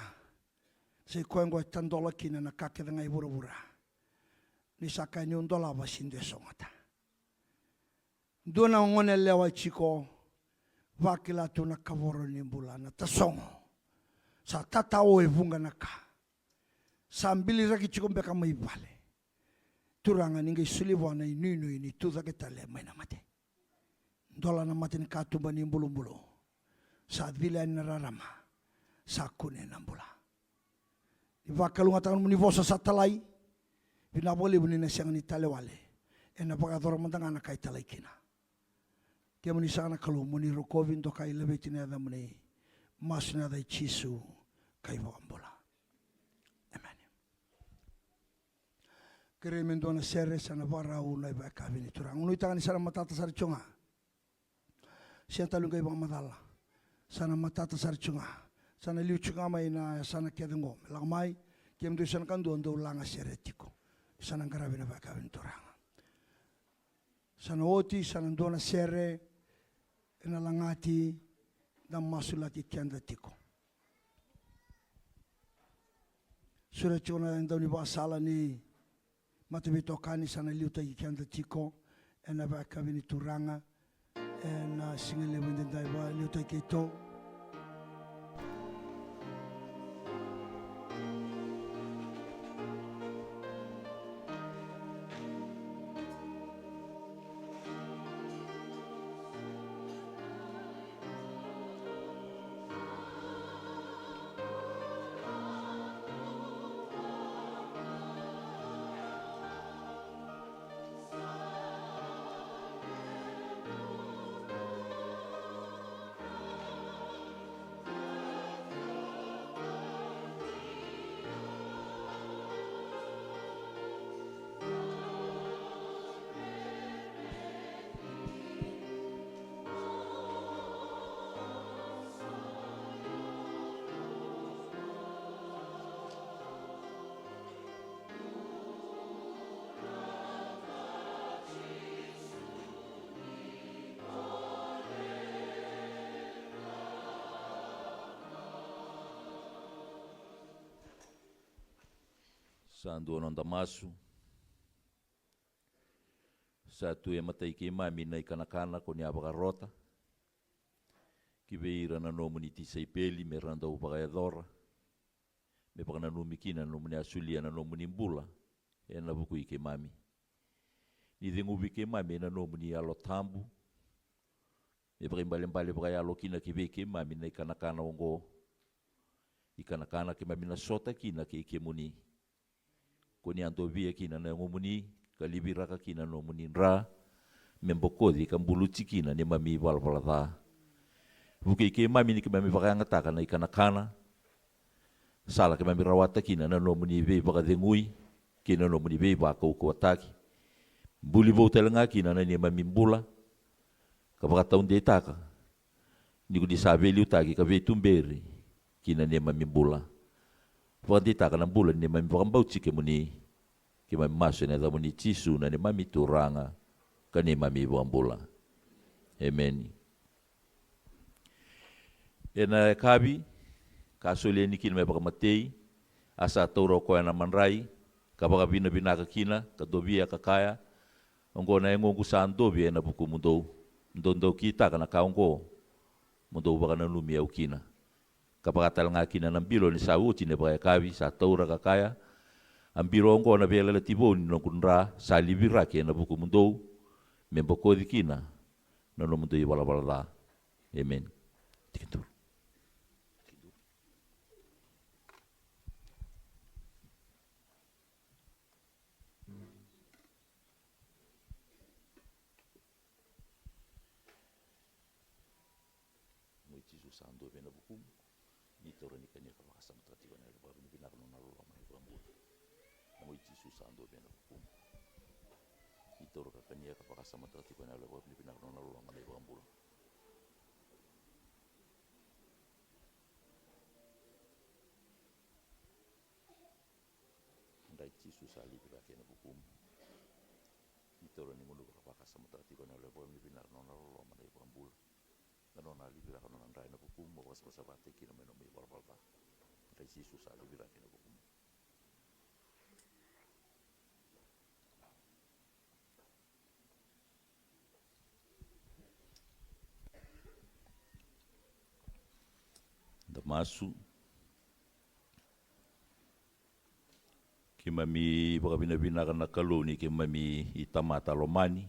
sa i koya qo e tadola kina na ka kece ga i vuravura. Ni sa kaya niu dolava, sega ni dua e sogota. Dua na gone yalewa e tiko, vakila tu na kavoro ni bula, na tasogo. Sa tatao e vuqa na ka. Sa biliraki tiko beka mai vale. Turaga, ni qai soli vua na inuinui ni tucake tale mai na mate. Dola na matanikatuba ni bulubulu. Sa cila yani na rarama. Sa kune na bula. Ni vakalougatataka nomuni vosa sa talai. Vinaka vakalevu ni na sega ni tale wale. Ena vakayacora mada ga na ka e talai kina. Kemuni saka na Kalou, mo ni rokovi, dokai, laveti na yacamuni. Masu ena yaca i Jisu ka iVakabula. Emeni. Kerei me dua na sere, sa na vakarau na ivakayakavi ni Turaga. Au nuitaka ni sa na matata sara tiko ga. Sega tale ni qai vakamacala. Sa na matata sara tiko ga. Sa na liu tiko ga mai na yasana kece qo. Me lako mai, kemudou sa na kadua dou laga sere tiko. Sa na qaravi na ivakayakavi ni Turaga. Sa na oti, sa na dua na sere ena lagati, da masulaki keda tiko. Sureti tiko na daunivakasala ni mataveitokani, sa na liutaki keda tiko ena ivakayakavi ni Turaga. Ena siga levu edaidai, vakaliutaki keitou. Sa dua noda masu. Sa tu e matai keimami na ikanakana ko ni a vakarota ki vei ira na nomuni tisaipeli me ra dau vakayacora, me vakananumi kina na nomuni a solia na nomuni bula ena vuku i keimami. Ni ceguvi keimami ena nomuni Yalo Tabu, Me vakaibalebale vakayalo kina ki vei keimami na ikanakana oqo. Ikanakana keimami na sota kina kei kemuni. Ko ni a dovia kina na yagomuni, ka liviraka kina na nomuni dra, me bokoci ka buluti kina neimami ivalavala ca. Vukei keimami ni keimami vakayagataka na ikanakana, sala keimami rawata kina na nomuni veivakacegui kei na nomuni veivakaukauwataki. Buli vou tale ga kina na neimami bula, ka vakataudeitaka ni ko ni sa veiliutaki ka veituberi ki na neimami bula. Vakadeitaka na bula ni neimami vakabauti kemuni. Keimami masu ena yacamuni Jisu na neimami Turaga ka neimami iVakabula. Emeni. Ena yakavi ka soli yani kina me vakamatei, a sa taura o koya na madrai, ka vakavinavinaka kina, ka dovia ka kaya, oqo na yagoqu sa dovia ena vukumudou. Dou dau kitaka na ka oqo, mo dou vakananumi au kina. Ka vaka tale ga kina na bilo ni sa oti na vakayakavi, sa taura ka kaya, a bilo oqo na veiyalayalati vou ni noqu dra, sa liviraki ena vukumudou, me bokoci kina na nomudou ivalavala ca. Emeni. Tikiduru. Mo i Jisu sa dovia na vukumu. Ni taura ni kania ka vakasamataka tiko ena yalo vakavinavinaka na nona loloma na iVakabula. Mo i Jisu sa dovia na vukumu. Ni taura ka kania ka vakasamataka tiko ena yalo vakavinavinaka na nona loloma na iVakabula. Dra i Jisu sa liviraki ena vukumu. Ni taura ni gunuva ka vakasamataka tiko ena yalo vakavinavinaka na nona loloma na iVakabula. Na nona liviraka na nona dra ena vukumu, mo vakasavasavataki kina mai nomu ivalavala ca. Dra i Jisu sa liviraki ena vukumu. Da masu. Keimami vakavinavinaka na Kalou ni keimami itamata lomani.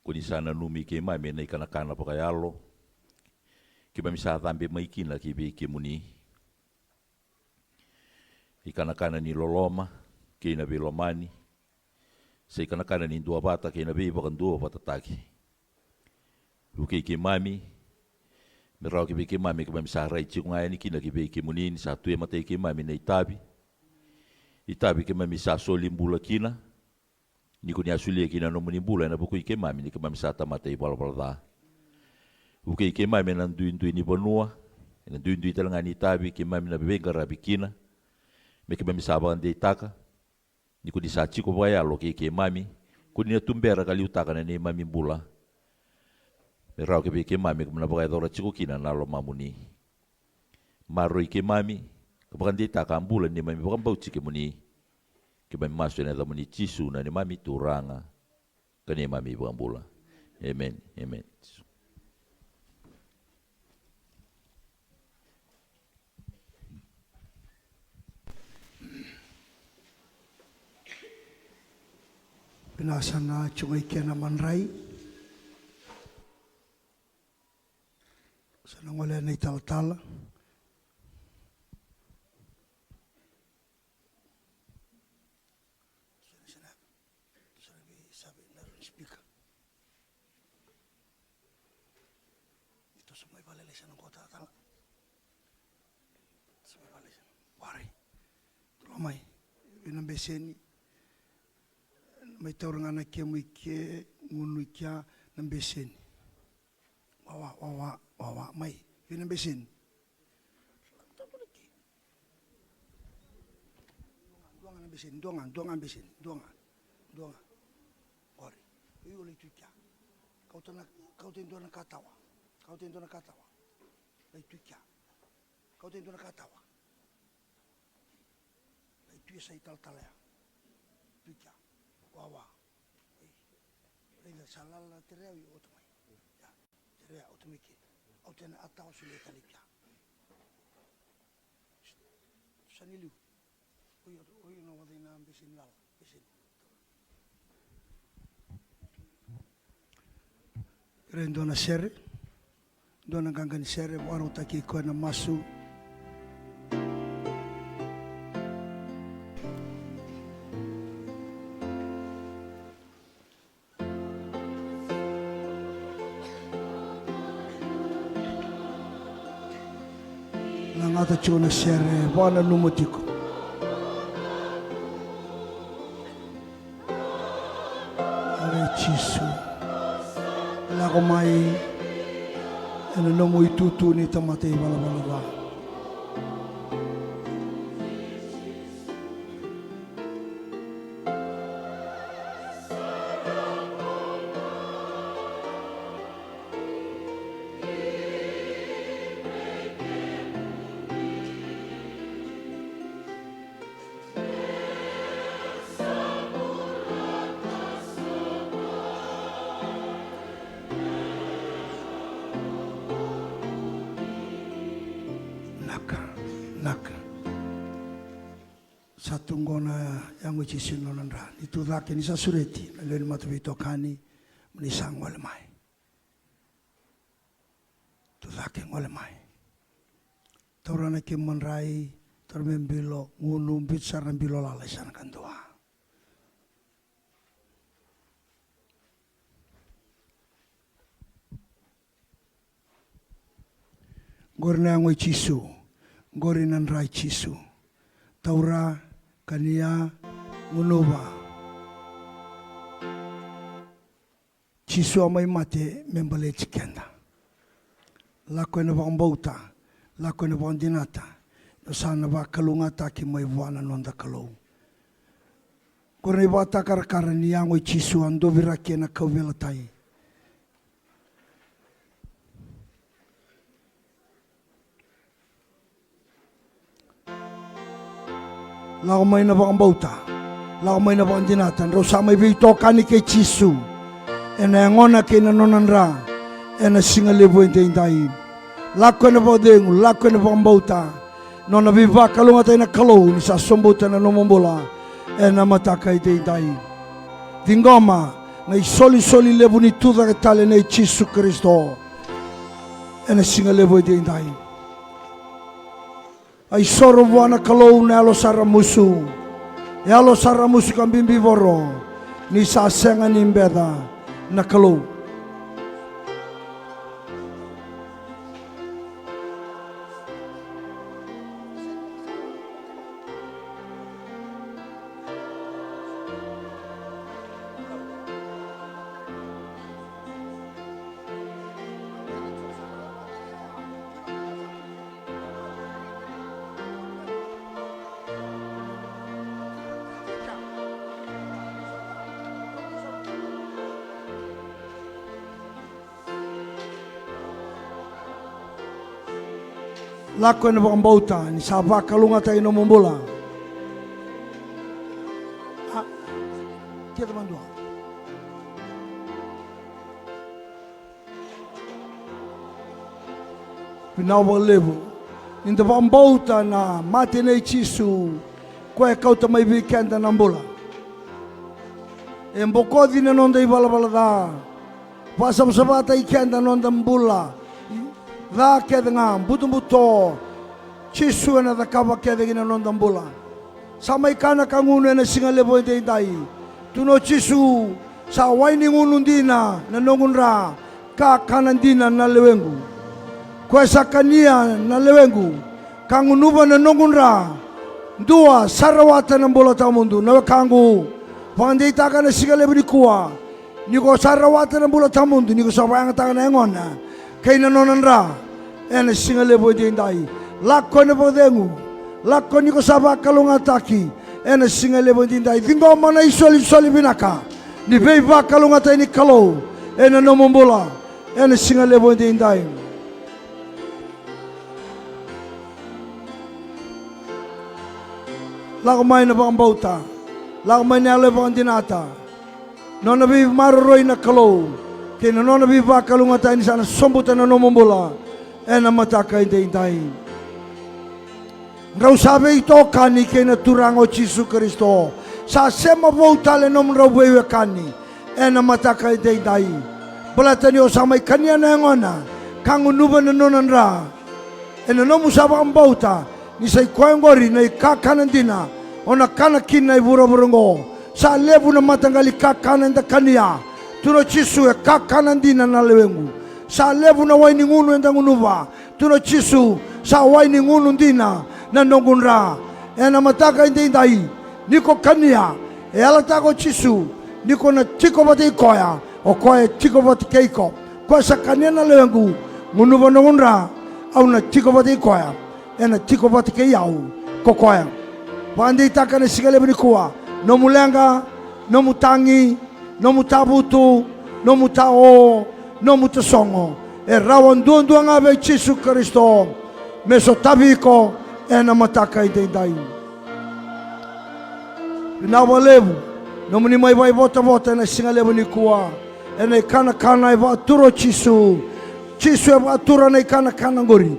Ko ni sa nanumi keimami ena ikanakana vakayalo keimami sa cabe mai kina ki vei kemuni. Ikanakana ni loloma kei na veilomani, sa ikanakana ni duavata kei na veivakaduavatataki. Vukei keimami me rawa ki vei keimami, keimami sa rai tiko ga yani kina ki vei kemuni ni sa tu e matai keimami na itavi. Itavi keimami sa soli bula kina. Ni ko ni a solia kina na nomuni bula ena vuku i keimami ni keimami sa tamata ivalavala ca. Vukei keimami ena duidui ni vanua, ena duidui tale ga ni itavi keimami na veiqaravi kina. Me keimami sa vakadeitaka ni ko ni sa tiko vakayalo kei keimami, ko ni na tubera ka liutaka na neimami bula. Me rawa ki vei keimami keimami na vakayacora tiko kina na lomamuni. Maroroi keimami ka vakadeitaka a bula ni neimami vakabauti kemuni. Keimami masu ena yacamuni Jisu na neimami Turaga ka neimami iVakabula. Emeni. Emeni. Vinaka. Sa na cuga i kena madrai. Sa na gole na italatala. Sa na, sa na, sa na vei, sa vei na run speaker. Ni toso mai vale lai sa na gota tala. Toso mai vale sa na. Warai. Tula mai. Vei na beseni. Mai taura ga na kemu i ke, gunu i kea na beseni. Wawa, wawa, wawa, mai. Vei na beseni. Dua ga na beseni, dua ga, dua ga beseni, dua ga, dua ga. Qori. Oi, o lai tu i kea. Kauta na, kauta e dua na katawa. Kauta e dua na katawa. Lai tu i kea. Kauta e dua na katawa. Lai tu i sa i talatala ya. Tu i kea. Wawa. Oi. Lai da sa lala tere au i oto mai. Ya. Tere au oto mai ke. Au tena a tawa suli e tale i kea. Sa ni liu. Oi, oi, na wada i na beseni lala, beseni. Re dua na sere, dua na qaqa ni sere, vakarautaki koya na masu. Lagata tiko na sere, vakananuma tiko. Ave Jisu. Lako mai ena nomu itutu ni tamata ivalavala ca. Naka, naka. Sa tu qo na yago i Jisu na nona dra. Ni tu cake, ni sa sureti na lewe ni mataveitokani, mo ni sa gole mai. Tu cake, gole mai. Taura na kemu madrai, taura me bilo, gunu, biuta sara na bilo lala, e sa na kadua. Qori na yago i Jisu, qori na dra i Jisu. Taura, kania, gunuva. Jisu a mai mate me baleti keda. Lako ena vakabauta, lako ena vakadinata, ni o sa na vakalougatataki mai vua na noda Kalou. Qori na ivakatakarakara ni yago i Jisu a doviraki ena kauveilatai. Lako mai na vakabauta, lako mai na vakadinata, drau sa mai veitokani kei Jisu ena yagona kei na nona dra ena siga levu edaidai. Lako ena vakacegu, lako ena vakabauta, nona veivakalougatataki na Kalou ni sa sobuta na nomu bula ena mataka edaidai. Ciqoma na isolisoli levu ni tucake tale nei Jisu Karisito ena siga levu edaidai. A isoro vua na Kalou na yalo sa ramusu. Yalo sa ramusu ka bibivoro ni sa sega ni beca na Kalou. Lako ena vakabauta ni sa vakalougatataki nomu bula. A, kece madua. Vinaka vakalevu ni da vakabauta na mate nei Jisu, koya e kauta mai vei keda na bula. E bokoci na noda ivalavala ca. Vakasavasavataki keda na noda bula ca kece ga, butobuto. Jisu ena cakava kece ki na noda bula. Sa mai kana ka gunu ena siga levu edaidai. Tukuna o Jisu, sa wai ni gunu dina na noqu dra, ka kana dina na lewequ. Koya sa kania na lewequ ka gunuva na noqu dra, dua sa rawata na bula tawamudu. Na wekaqu, vakadeitaka na siga levu nikua, ni ko sa rawata na bula tawamudu, ni ko sa vakayagataka na yagona kei na nona dra ena siga levu edaidai. Lako ena vakacegu, lako ni ko sa vakalougatataki ena siga levu edaidai. Ciqoma na isolisoli vinaka ni veivakalougatataki ni Kalou ena nomu bula ena siga levu edaidai. Lako mai na vakabauta, lako mai na yalo e vakadinata. Nona veimaroroi na Kalou kei na nona veivakalougatataki ni sa na sobuta na nomu bula ena mataka edaidai. Drau sa veitokani kei na Turaga o Jisu Karisito. Sa sema vou tale nomudrau veiwekani ena mataka edaidai. Baleta ni o sa mai kania na yagona ka gunuva na nona dra. Ena nomu sa vakabauta ni sa i koya oqori na ikakana dina o na kana kina e vuravura oqo. Sa levu na mataqali kakana eda kania. Tukuna o Jisu, e kakana dina na lewequ. Sa levu na wai ni gunu eda gunuva. Tukuna o Jisu, sa wai ni gunu dina na noqu dra. Ena mataka edaidai, ni ko kania, e yalataka o Jisu ni ko na tiko vata kei koya, o koya e tiko vata kei iko. Koya sa kania na lewequ, gunuva noqu dra, au na tiko vata kei koya, ena tiko vata kei au ko koya. Vakadeitaka na siga levu nikua, nomu leqa, nomu tagi, nomu tavutu, nomu tao, nomu tasogo, e rawa duadua ga vei Jisu Karisito me sotavi iko ena mataka edaidai. Vinaka vakalevu nomuni mai vakaivotavota ena siga levu nikua. Ena ikanakana e vakatura o Jisu. Jisu e vakatura na ikanakana oqori.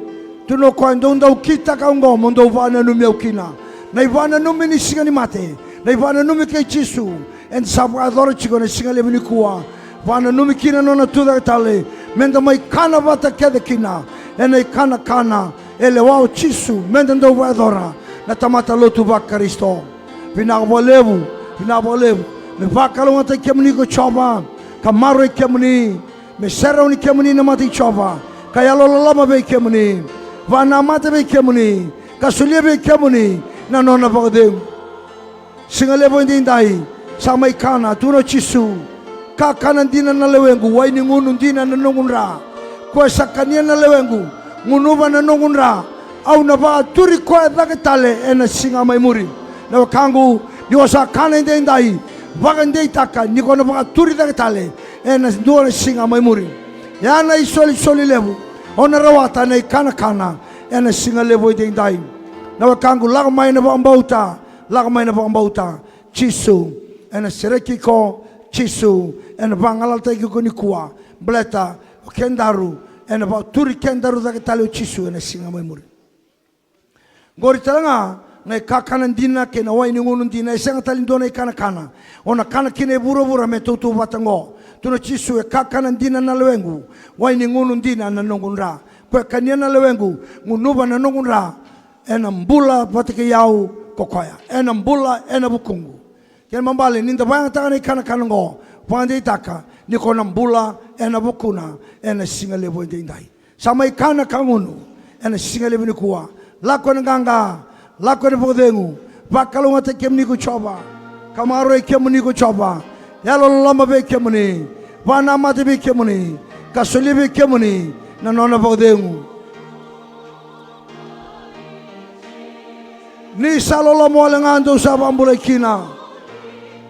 Tukuna o koya, dou dau kitaka oqo mo dou vakananumi au kina. Na ivakananumi ni siga ni mate, na ivakananumi kei Jisu. Eda sa vakayacora tiko ena siga levu nikua. Vakananumi kina na nona tucake tale, meda mai kana vata kece kina ena ikanakana e lewa o Jisu, meda dau vakayacora na tamata lotu vaKarisito. Vinaka vakalevu, vinaka vakalevu. Me vakalougatataki kemuni ko Jiova, ka maroroi kemuni, me serauni kemuni na mata i Jiova, ka yalololoma vei kemuni, vakanamata vei kemuni, ka solia vei kemuni na nona vakacegu. Siga levu edaidai, sa mai kana, tukuna o Jisu, kakana dina na lewequ, wai ni gunu dina na noqu dra. Koya sa kania na lewequ, gunuva na noqu dra, au na vakaturi koya cake tale ena siga mai muri. Na wekaqu, ni o sa kana edaidai, vakadeitaka ni ko na vakaturi cake tale ena dua na siga mai muri. Ya na isolisoli levu o na rawata na ikanakana ena siga levu edaidai. Na wekaqu, lako mai na vakabauta, lako mai na vakabauta. Jisu ena sereki iko, Jisu ena vagalalataki iko nikua. Baleta o kedaru, ena vakaturi kedaru cake tale o Jisu ena siga mai muri. Qori tale ga na ikakana dina kei na wai ni gunu dina, e sega tale ni dua na ikanakana o na kana kina e vuravura me tautauvata oqo. Tukuna o Jisu, e kakana dina na lewequ, wai ni gunu dina na noqu dra. Koya e kania na lewequ, gunuva na noqu dra, ena bula vata kei au ko koya, ena bula ena vukuqu. Kena ibalebale, ni da vakayagataka na ikanakana oqo, vakadeitaka ni ko na bula ena vukuna ena siga levu edaidai. Sa mai kana ka gunu ena siga levu nikua. Lako ena qaqa, lako ena vakacegu. Vakalougatataki kemuni ko Jiova, ka maroroi kemuni ko Jiova, yalololoma vei kemuni, vakanamata vei kemuni, ka solia vei kemuni na nona vakacegu. Ni sa loloma wale ga dou sa vakabulai kina.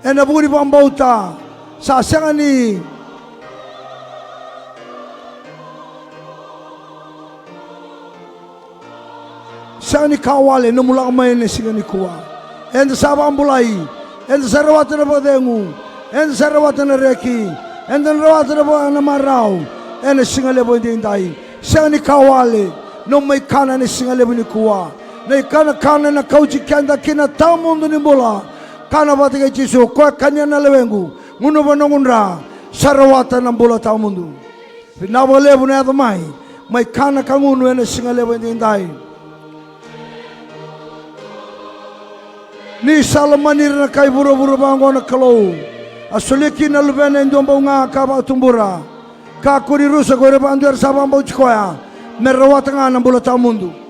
Ena vuku ni vakabauta, sa sega ni, sega ni ka wale nomu lako mai ena siga nikua. Eda sa vakabulai, eda sa rawata na vakacegu, eda sa rawata na reki, eda na rawata na vaka na marau ena siga levu edaidai. Sega ni ka wale nomu mai kana ena siga levu nikua. Na ikanakana ena kauti keda ki na tawamudu ni bula. Kana vata kei Jisu, koya kania na lewequ, gunuva noqu dra, sa rawata na bula tawamudu. Vinaka vakalevu na yaco mai, mai kana ka gunu ena siga levu edaidai. Ni sa lomani ira na kai vuravura vaqo na Kalou, a solia kina na Luvena e dua bau ga ka vakatubura. Kakua ni rusa ko ira vakadua era sa vakabauti koya, me rawata ga na bula tawamudu.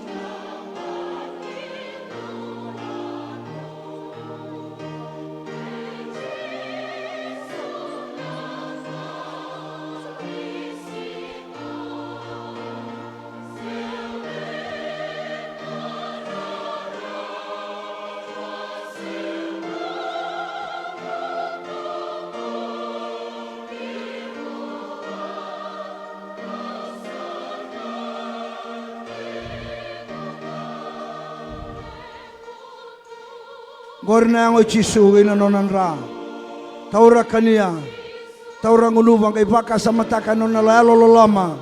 Qori na yago i Jisu kei na nona dra. Taura kania, taura gunuva, qai vakasamataka na nona yalololoma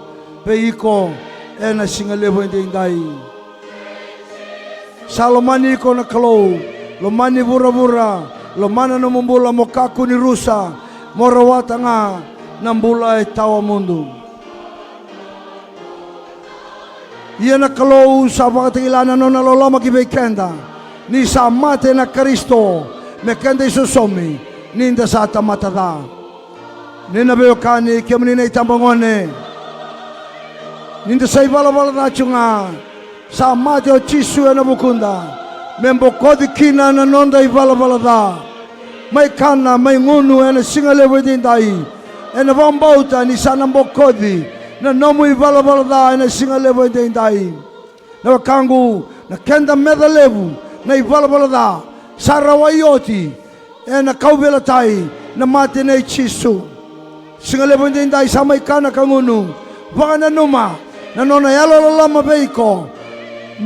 vei iko ena siga levu edaidai. Sa lomani iko na Kalou, lomani vuravura, lomana nomu bula, mo kakua ni rusa, mo rawata ga na bula e tawa mudu. Ia na Kalou sa vakatakila na nona loloma ki vei keda, ni sa mate na Karisito me keda isosomi, ni da sa tamata ca. Ni na veiwekani, kemuni na itabagone, ni da sa ivalavala ca tu ga, sa mate o Jisu ena vukuda me bokoci kina na noda ivalavala ca. Mai kana, mai gunu ena siga levu edaidai. Ena vakabauta ni sa na bokoci na nomu ivalavala ca ena siga levu edaidai. Na wekaqu, na keda meca levu na ivalavala ca sa rawai oti ena kauveilatai na mate nei Jisu. Siga levu edaidai sa mai kana ka gunu, vakananuma na nona yalololoma vei iko.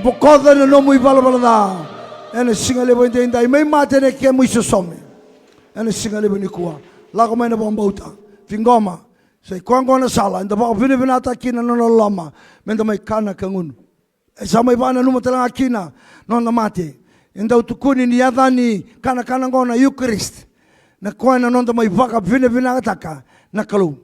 Bokoca na nomu ivalavala ca ena siga levu edaidai, mai mate na kemu isosomi. Ena siga levu nikua, lako mai na vakabauta, ciqoma. Sa i koya oqo na sala eda vakavinavinakataka kina na nona loloma, meda mai kana ka gunu. E sa mai vakananuma tale ga kina na noda mate. E dau tukuni ni yaca ni kanakana oqo na Eucharist, na koya na noda mai vakavinavinakataka na Kalou.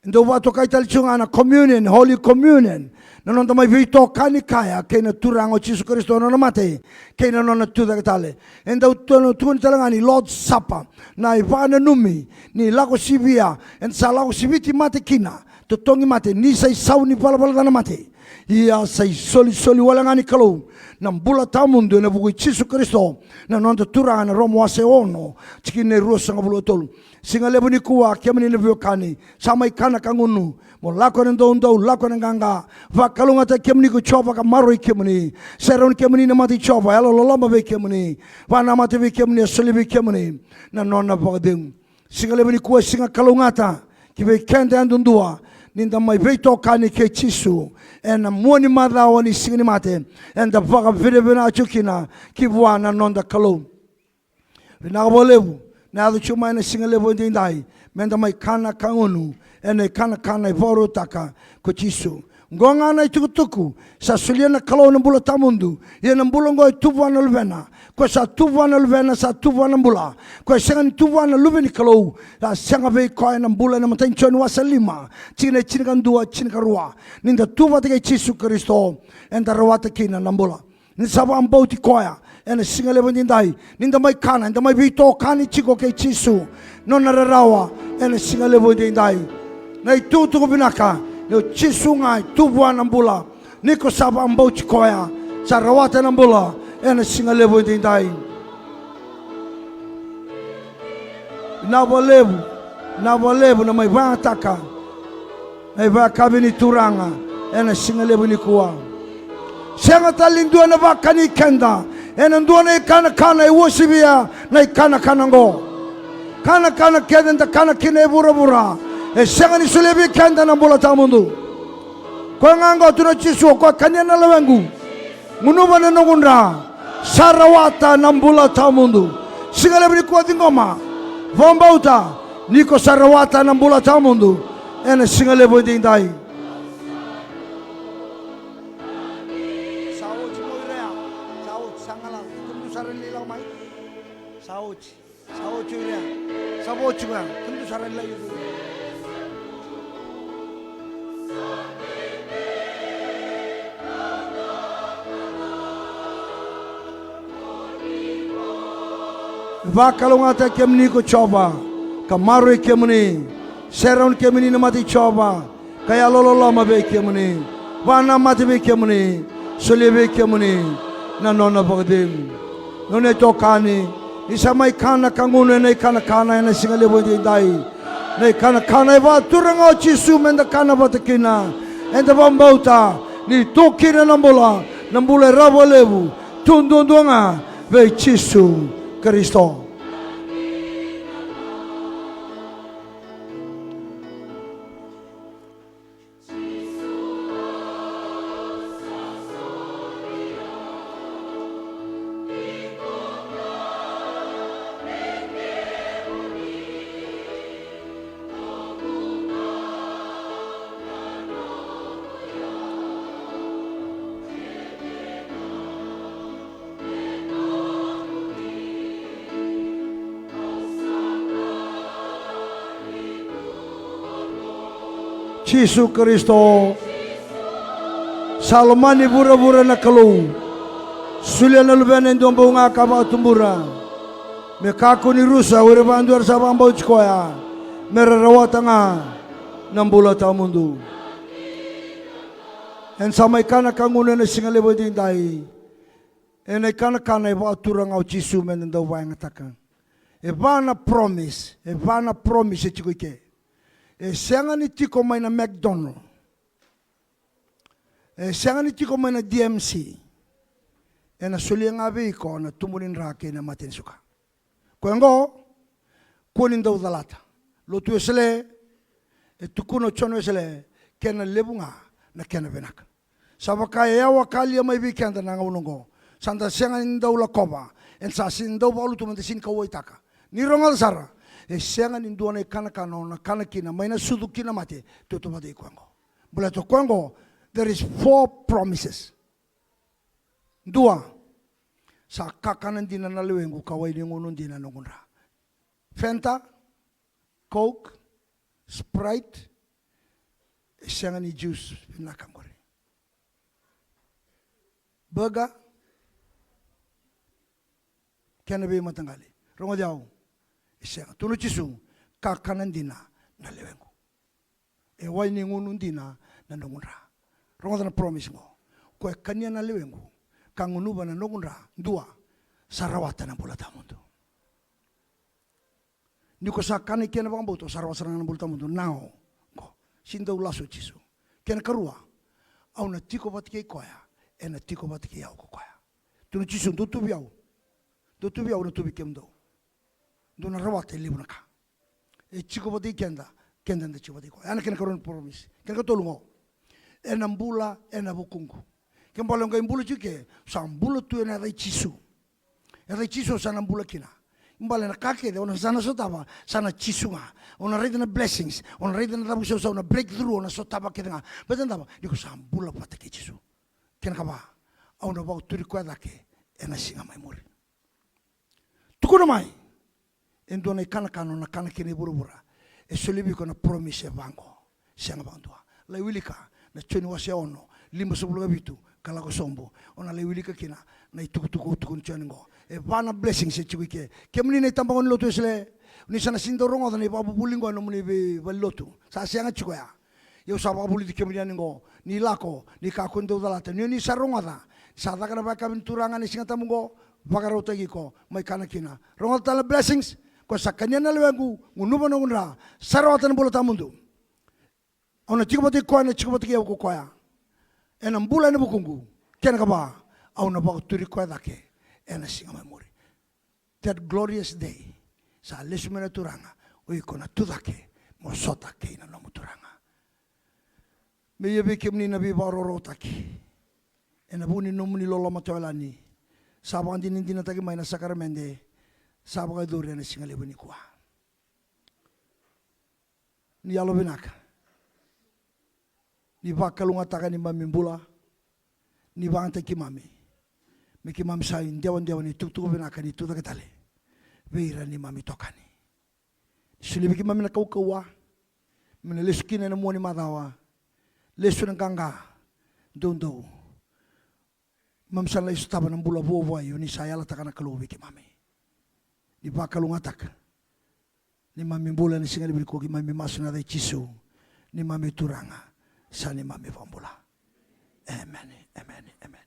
E dau vakatokai tale tiko ga na Communion, Holy Communion, na noda mai veitokani kaya kei na Turaga o Jisu Karisito, na nona mate kei na nona tucake tale. E dau tu-, tukuni tale ga ni Lord's Supper, na ivakananumi ni lako sivia. Eda sa lako siviti mate kina, totogi mate, ni sa isau ni valavala ca na mate. Ia sa isolisoli wale ga ni Kalou na bula tawamudu ena vuku i Jisu Karisito, na noda Turaga, na Roma wase ono, tikina e ruasagavulu ka tolu. Siga levu nikua, kemuni na veiwekani, sa mai kana ka gunu, mo lako ena doudou, lako ena qaqa. Vakalougatataki kemuni ko Jiova ka maroroi kemuni. Serauni kemuni na mata i Jiova, yalololoma vei kemuni. Vakanamata vei kemuni, a solia vei kemuni na nona vakacegu. Siga levu nikua e siga kalougata ki vei keda yadudua, ni da mai veitokani kei Jisu ena mua ni macawa ni Siga ni Mate. Eda vakavinavinaka tiko kina ki vua na noda Kalou. Vinaka vakalevu na yaco tiko mai na siga levu edaidai, meda mai kana ka gunu ena ikanakana e vakarautaka ko Jisu. Oqo ga na itukutuku sa solia na Kalou na bula tawamudu. Ia na bula oqo e tu vua na Luvena. Ko sa tu vua na Luvena sa tu vua na bula. Ko e sega ni tu vua na Luve ni Kalou, sa sega vei koya na bula. Ena imatai ni Joni wase lima, tikina e tinikadua, tinikarua. Ni da tu vata kei Jisu Karisito, eda rawata kina na bula. Ni sa vakabauti koya ena siga levu edaidai, ni da mai kana, eda mai veitokani tiko kei Jisu, nona rarawa ena siga levu edaidai. Na itukutuku vinaka ni o Jisu ga e tu vua na bula. Ni ko sa vakabauti koya, sa rawata na bula ena siga levu edaidai. Vinaka vakalevu, vinaka vakalevu na mai vakayagataka na ivakayakavi ni Turaga ena siga levu nikua. Sega tale ni dua na vakani keda ena dua na ikanakana e uasivia na ikanakana oqo. Kanakana kece eda kana kina e vuravura, e sega ni solia vei keda na bula tawamudu. Koya ga oqo tu na Jisu, o koya kania na lewequ, gunuva na noqu dra, sa rawata na bula tawamudu. Siga levu nikua ciqoma, vakabauta ni ko sa rawata na bula tawamudu ena siga levu edaidai. Sa oti mo irea, sa oti, sa galala, kemudou sa rawa ni lako mai. Sa oti. Sa oti o ira. Sa oti o ira. Kemudou sa rawa ni lai. Vakalougatataki kemuni ko Jiova, ka maroroi kemuni. Serauni kemuni na mata i Jiova, ka yalololoma vei kemuni. Vakanamata vei kemuni, solia vei kemuni na nona vakacegu. Nona itokani, ni sa mai kana ka gunu ena ikanakana ena siga levu edaidai. Na ikanakana e vakaturaga o Jisu meda kana vata kina. Eda vakabauta ni tu kina na bula, na bula e rawa vakalevu, tu duadua ga vei Jisu Karisito. Jisu Karisito. Sa lomani vuravura na Kalou. Solia na Luvena e dua bau ga ka vakatubura, me kakua ni rusa o ira vakadua era sa vakabauti koya, me ra rawata ga na bula tawamudu. Eda sa mai kana ka gunu ena siga levu edaidai. Ena ikanakana e vakatura ga o Jisu me da dau vakayagataka. E va na promise, e va na promise e tiko i ke. E sega ni tiko mai na McDonald. E sega ni tiko mai na D M C. Ena solia ga vei iko na tubu ni dra kei na mate ni suka. Koya oqo, kua ni dau calata. Lotu Wesele, e tukuna o John Wesele, kena levu ga na kena vinaka. Sa vaka e yawa ka lia mai vei keda na gauna oqo. Sa da sega ni dau lakova, eda sa sega ni dau vakalutu, meda sega ni kauwaitaka. Ni rogoca sara, e sega ni dua na ikanakana o na kana kina mai na sucu ki na mate, tautauvata i koya oqo. Baleta o koya oqo, there is four promises. Dua, sa kakana dina na lewequ ka wai ni gunu dina na noqu dra. Fanta, Coke, Sprite, e sega ni juice vinaka qori. Burger, kena veimataqali. Rogoci au, e sega. Tukuna o Jisu, kakana dina na lewequ. E wai ni gunu dina na noqu dra. Rogoca na promise qo. Ko e kania na lewequ ka gunuva na noqu dra, dua, sa rawata na bula tawamudu. Ni ko sa kana i kena vakabauta, o sa rawata sara ga na bula tawamudu. Nao qo. Sega ni dau lasu o Jisu. Kena karua, au na tiko vata kei koya, ena tiko vata kei au ko koya. Tukuna o Jisu, dou tu vei au. Dou tu vei au, au na tu vei kemudou. Dou na rawata e levu na ka. E tiko vata kei keda, keda da tiko vata kei koya. Ya na kena karua na promise. Kena katolu qo. Ena bula ena vukuqu. Ke bale o qai bula tiko ke, sa bula tu ena yaca i Jisu. Yaca i Jisu sa na bula kina. Bale na ka kece o na sa na sotava, sa na Jisu ga. O na raica na blessings, o na raica na cava, sausau, na breakthrough o na sotava kece ga. Baleta na cava? Ni ko sa bula vata kei Jisu. Kena kava, au na vakaturi koya cake ena siga mai muri. Tukuna mai e dua na ikanakana o na kana kina i vuravura. E soli vei iko na promise e va qo. Sega vakadua. Lai wilika na Joni wase ono, limasagavulu ka vitu ka lako sobu. O na lai wilika kina na itukutuku au tukuna Joni qo. E va na blessings e tiko i ke. Kemuni na itabagone ni Lotu Wesele, ni sa na sega ni dau rogoca na ivakavuvuli qo ena nomuni veivalelotu. Sa sega tiko ya. Ia au sa vakavulici kemuni yani qo, ni lako, ni kakua ni dau calata, ni o ni sa rogoca, sa caka na vakayakavi ni Turaga ena Siga Tabu qo, vakarautaki iko, mai kana kina. Rogoca tale na blessings, ko sa kania na lewequ, gunuva na noqu dra, sa rawata na bula tawamudu. Au na tiko vata kei koya, na tiko vata kei au ko koya. Ena bula ena vukuqu, kena kava, au na vakaturi koya cake ena siga mai muri. That glorious day, sa lesu mai na Turaga, o iko na tucake mo sota kei na nomu Turaga. Me ia vei kemuni na veivakarokorokotaki ena vuku ni nomuni loloma tawayalani, sa vakadinadinataki mai na sakaramede sa vakayacori ena siga levu nikua. Ni yalovinaka. Ni vakalougatataka neimami bula. Ni vakayagataki keimami me keimami sa idewadewa ni tukutuku vinaka ni tucake tale vei ira neimami itokani. Ni solia vei keimami na kaukauwa me na lesu kina ena mua ni macawa. Lesu na qaqa doudou. Keimami sa na lai sotava na bula vuavuai o ni sa yalataka na Kalou vei keimami. Ni vakalougatataka neimami bula ena siga levu nikua, keimami masu ena yaca i Jisu, neimami Turaga, sa neimami iVakabula. Emeni, emeni, emeni.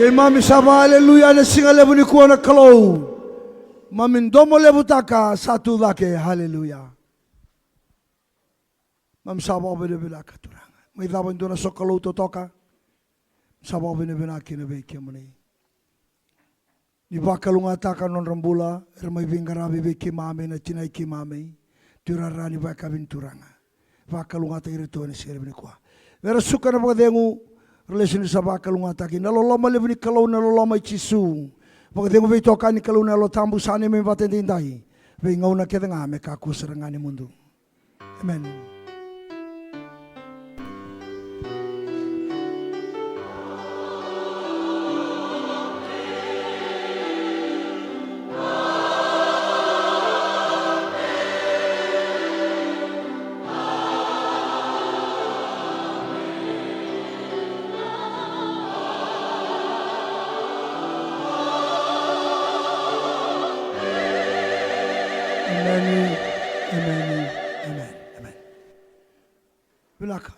Keimami sa va aleluya ena siga levu nikua na Kalou. Mami domo levutaka sa tu cake, aleluya. Mami sa vakavinavinaka Turaga. Mai cava e dua na sokalou totoka. Sa vakavinavinaka kina vei kemuni. Ni vakalougatataka na nodra bula era mai veiqaravi vei keimami na tinai keimami. Tuirara ni vakayakavi ni Turaga. Vakalougatataki iratou ena siga levu nikua. Vei ira suka na vakacegu, ra lesu ni sa vakalougatataki na loloma levu ni Kalou, na loloma i Jisu. Vakacegu veitokani ni Kalou na Yalo Tabu sa neimami vata edaidai. Veigauna kece ga me kakua sara ga ni mudu. Amen. Amen. Amen. Amen. Amen. Vinaka.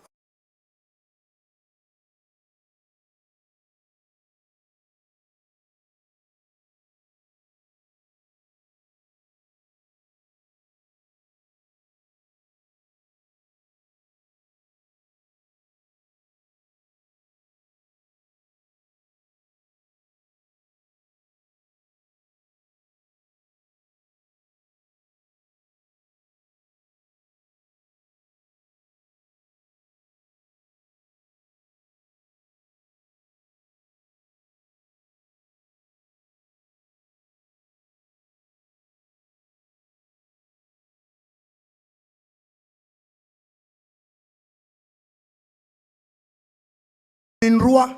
Ni drua.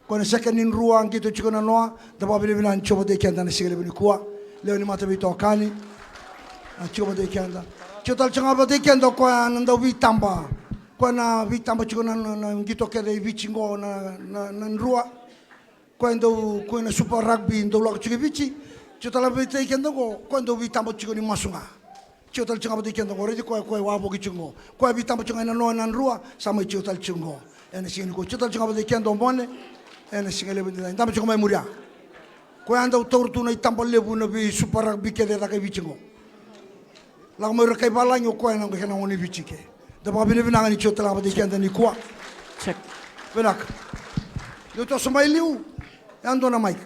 Ko na seke ni drua, qito tiko na noa, da vakavinavinaka ni tiko vata i keda na siga levu nikua. Lewe ni mata veitokani. A tiko vata i keda. Tiko tale tiko ga vata i keda o koya na dau veitaba. Koya na veitaba tiko na, na, na qito kece i Viti qo na, na, na drua. Koya dau, koya na Super Rugby dau lako tiko i Viti. Tiko tale vata i keda qo, koya dau veitaba tiko ni masu ga. Tiko tale tiko ga vata i keda qo, raici koya, koya wavoki tiko qo. Koya veitaba tiko ga ena noa na drua, sa mai tiko tale tiko qo. Ena siga nikua, tiko tale tiko ga vata i keda o Mone. Ena siga levu ni dai, daba tiko mai muria. Koya dau taura tu na itaba levu na vei Super Rugby kece e caka i Viti qo. Lako mai ira kai valagi o koya na kena gone i Viti ke. Da vakavinavinaka ni tiko tale ga vata i keda nikua. Check. Vinaka. Dou toso mai liu. Yadua na mic.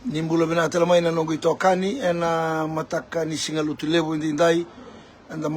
Ni bula vinaka tale mai na noqu itokani ena mataka ni Siga Lotulevu edaidai. Eda